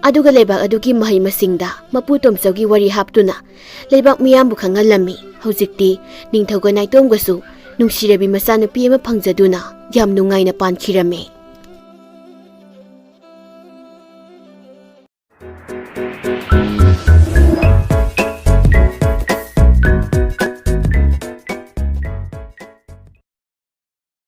ꯑꯗꯨꯒ ꯂꯩꯕꯥꯛ ꯑꯗꯨꯒꯤ ꯃꯍꯩ ꯃꯁꯤꯡꯗ ꯃꯄꯨ ꯇꯣꯝꯆꯧꯒꯤ ꯋꯥꯔꯤ ꯍꯥꯞꯇꯨꯅ ꯂꯩꯕꯥꯛ ꯃꯤꯌꯥꯝꯕꯨ ꯈꯪꯍꯜꯂꯝꯃꯤ꯫ ꯍꯧꯖꯤꯛꯇꯤ ꯅꯤꯡꯊꯧꯒ ꯅꯥꯏꯇꯣꯝꯒꯁꯨ ꯅꯨꯡꯁꯤꯔꯕꯤ ꯃꯆꯥꯅꯨꯄꯤ ꯑꯃ ꯐꯪꯖꯗꯨꯅ ꯌꯥꯝ ꯅꯨꯡꯉꯥꯏꯅ ꯄꯥꯟꯈꯤꯔꯝꯃꯤ꯫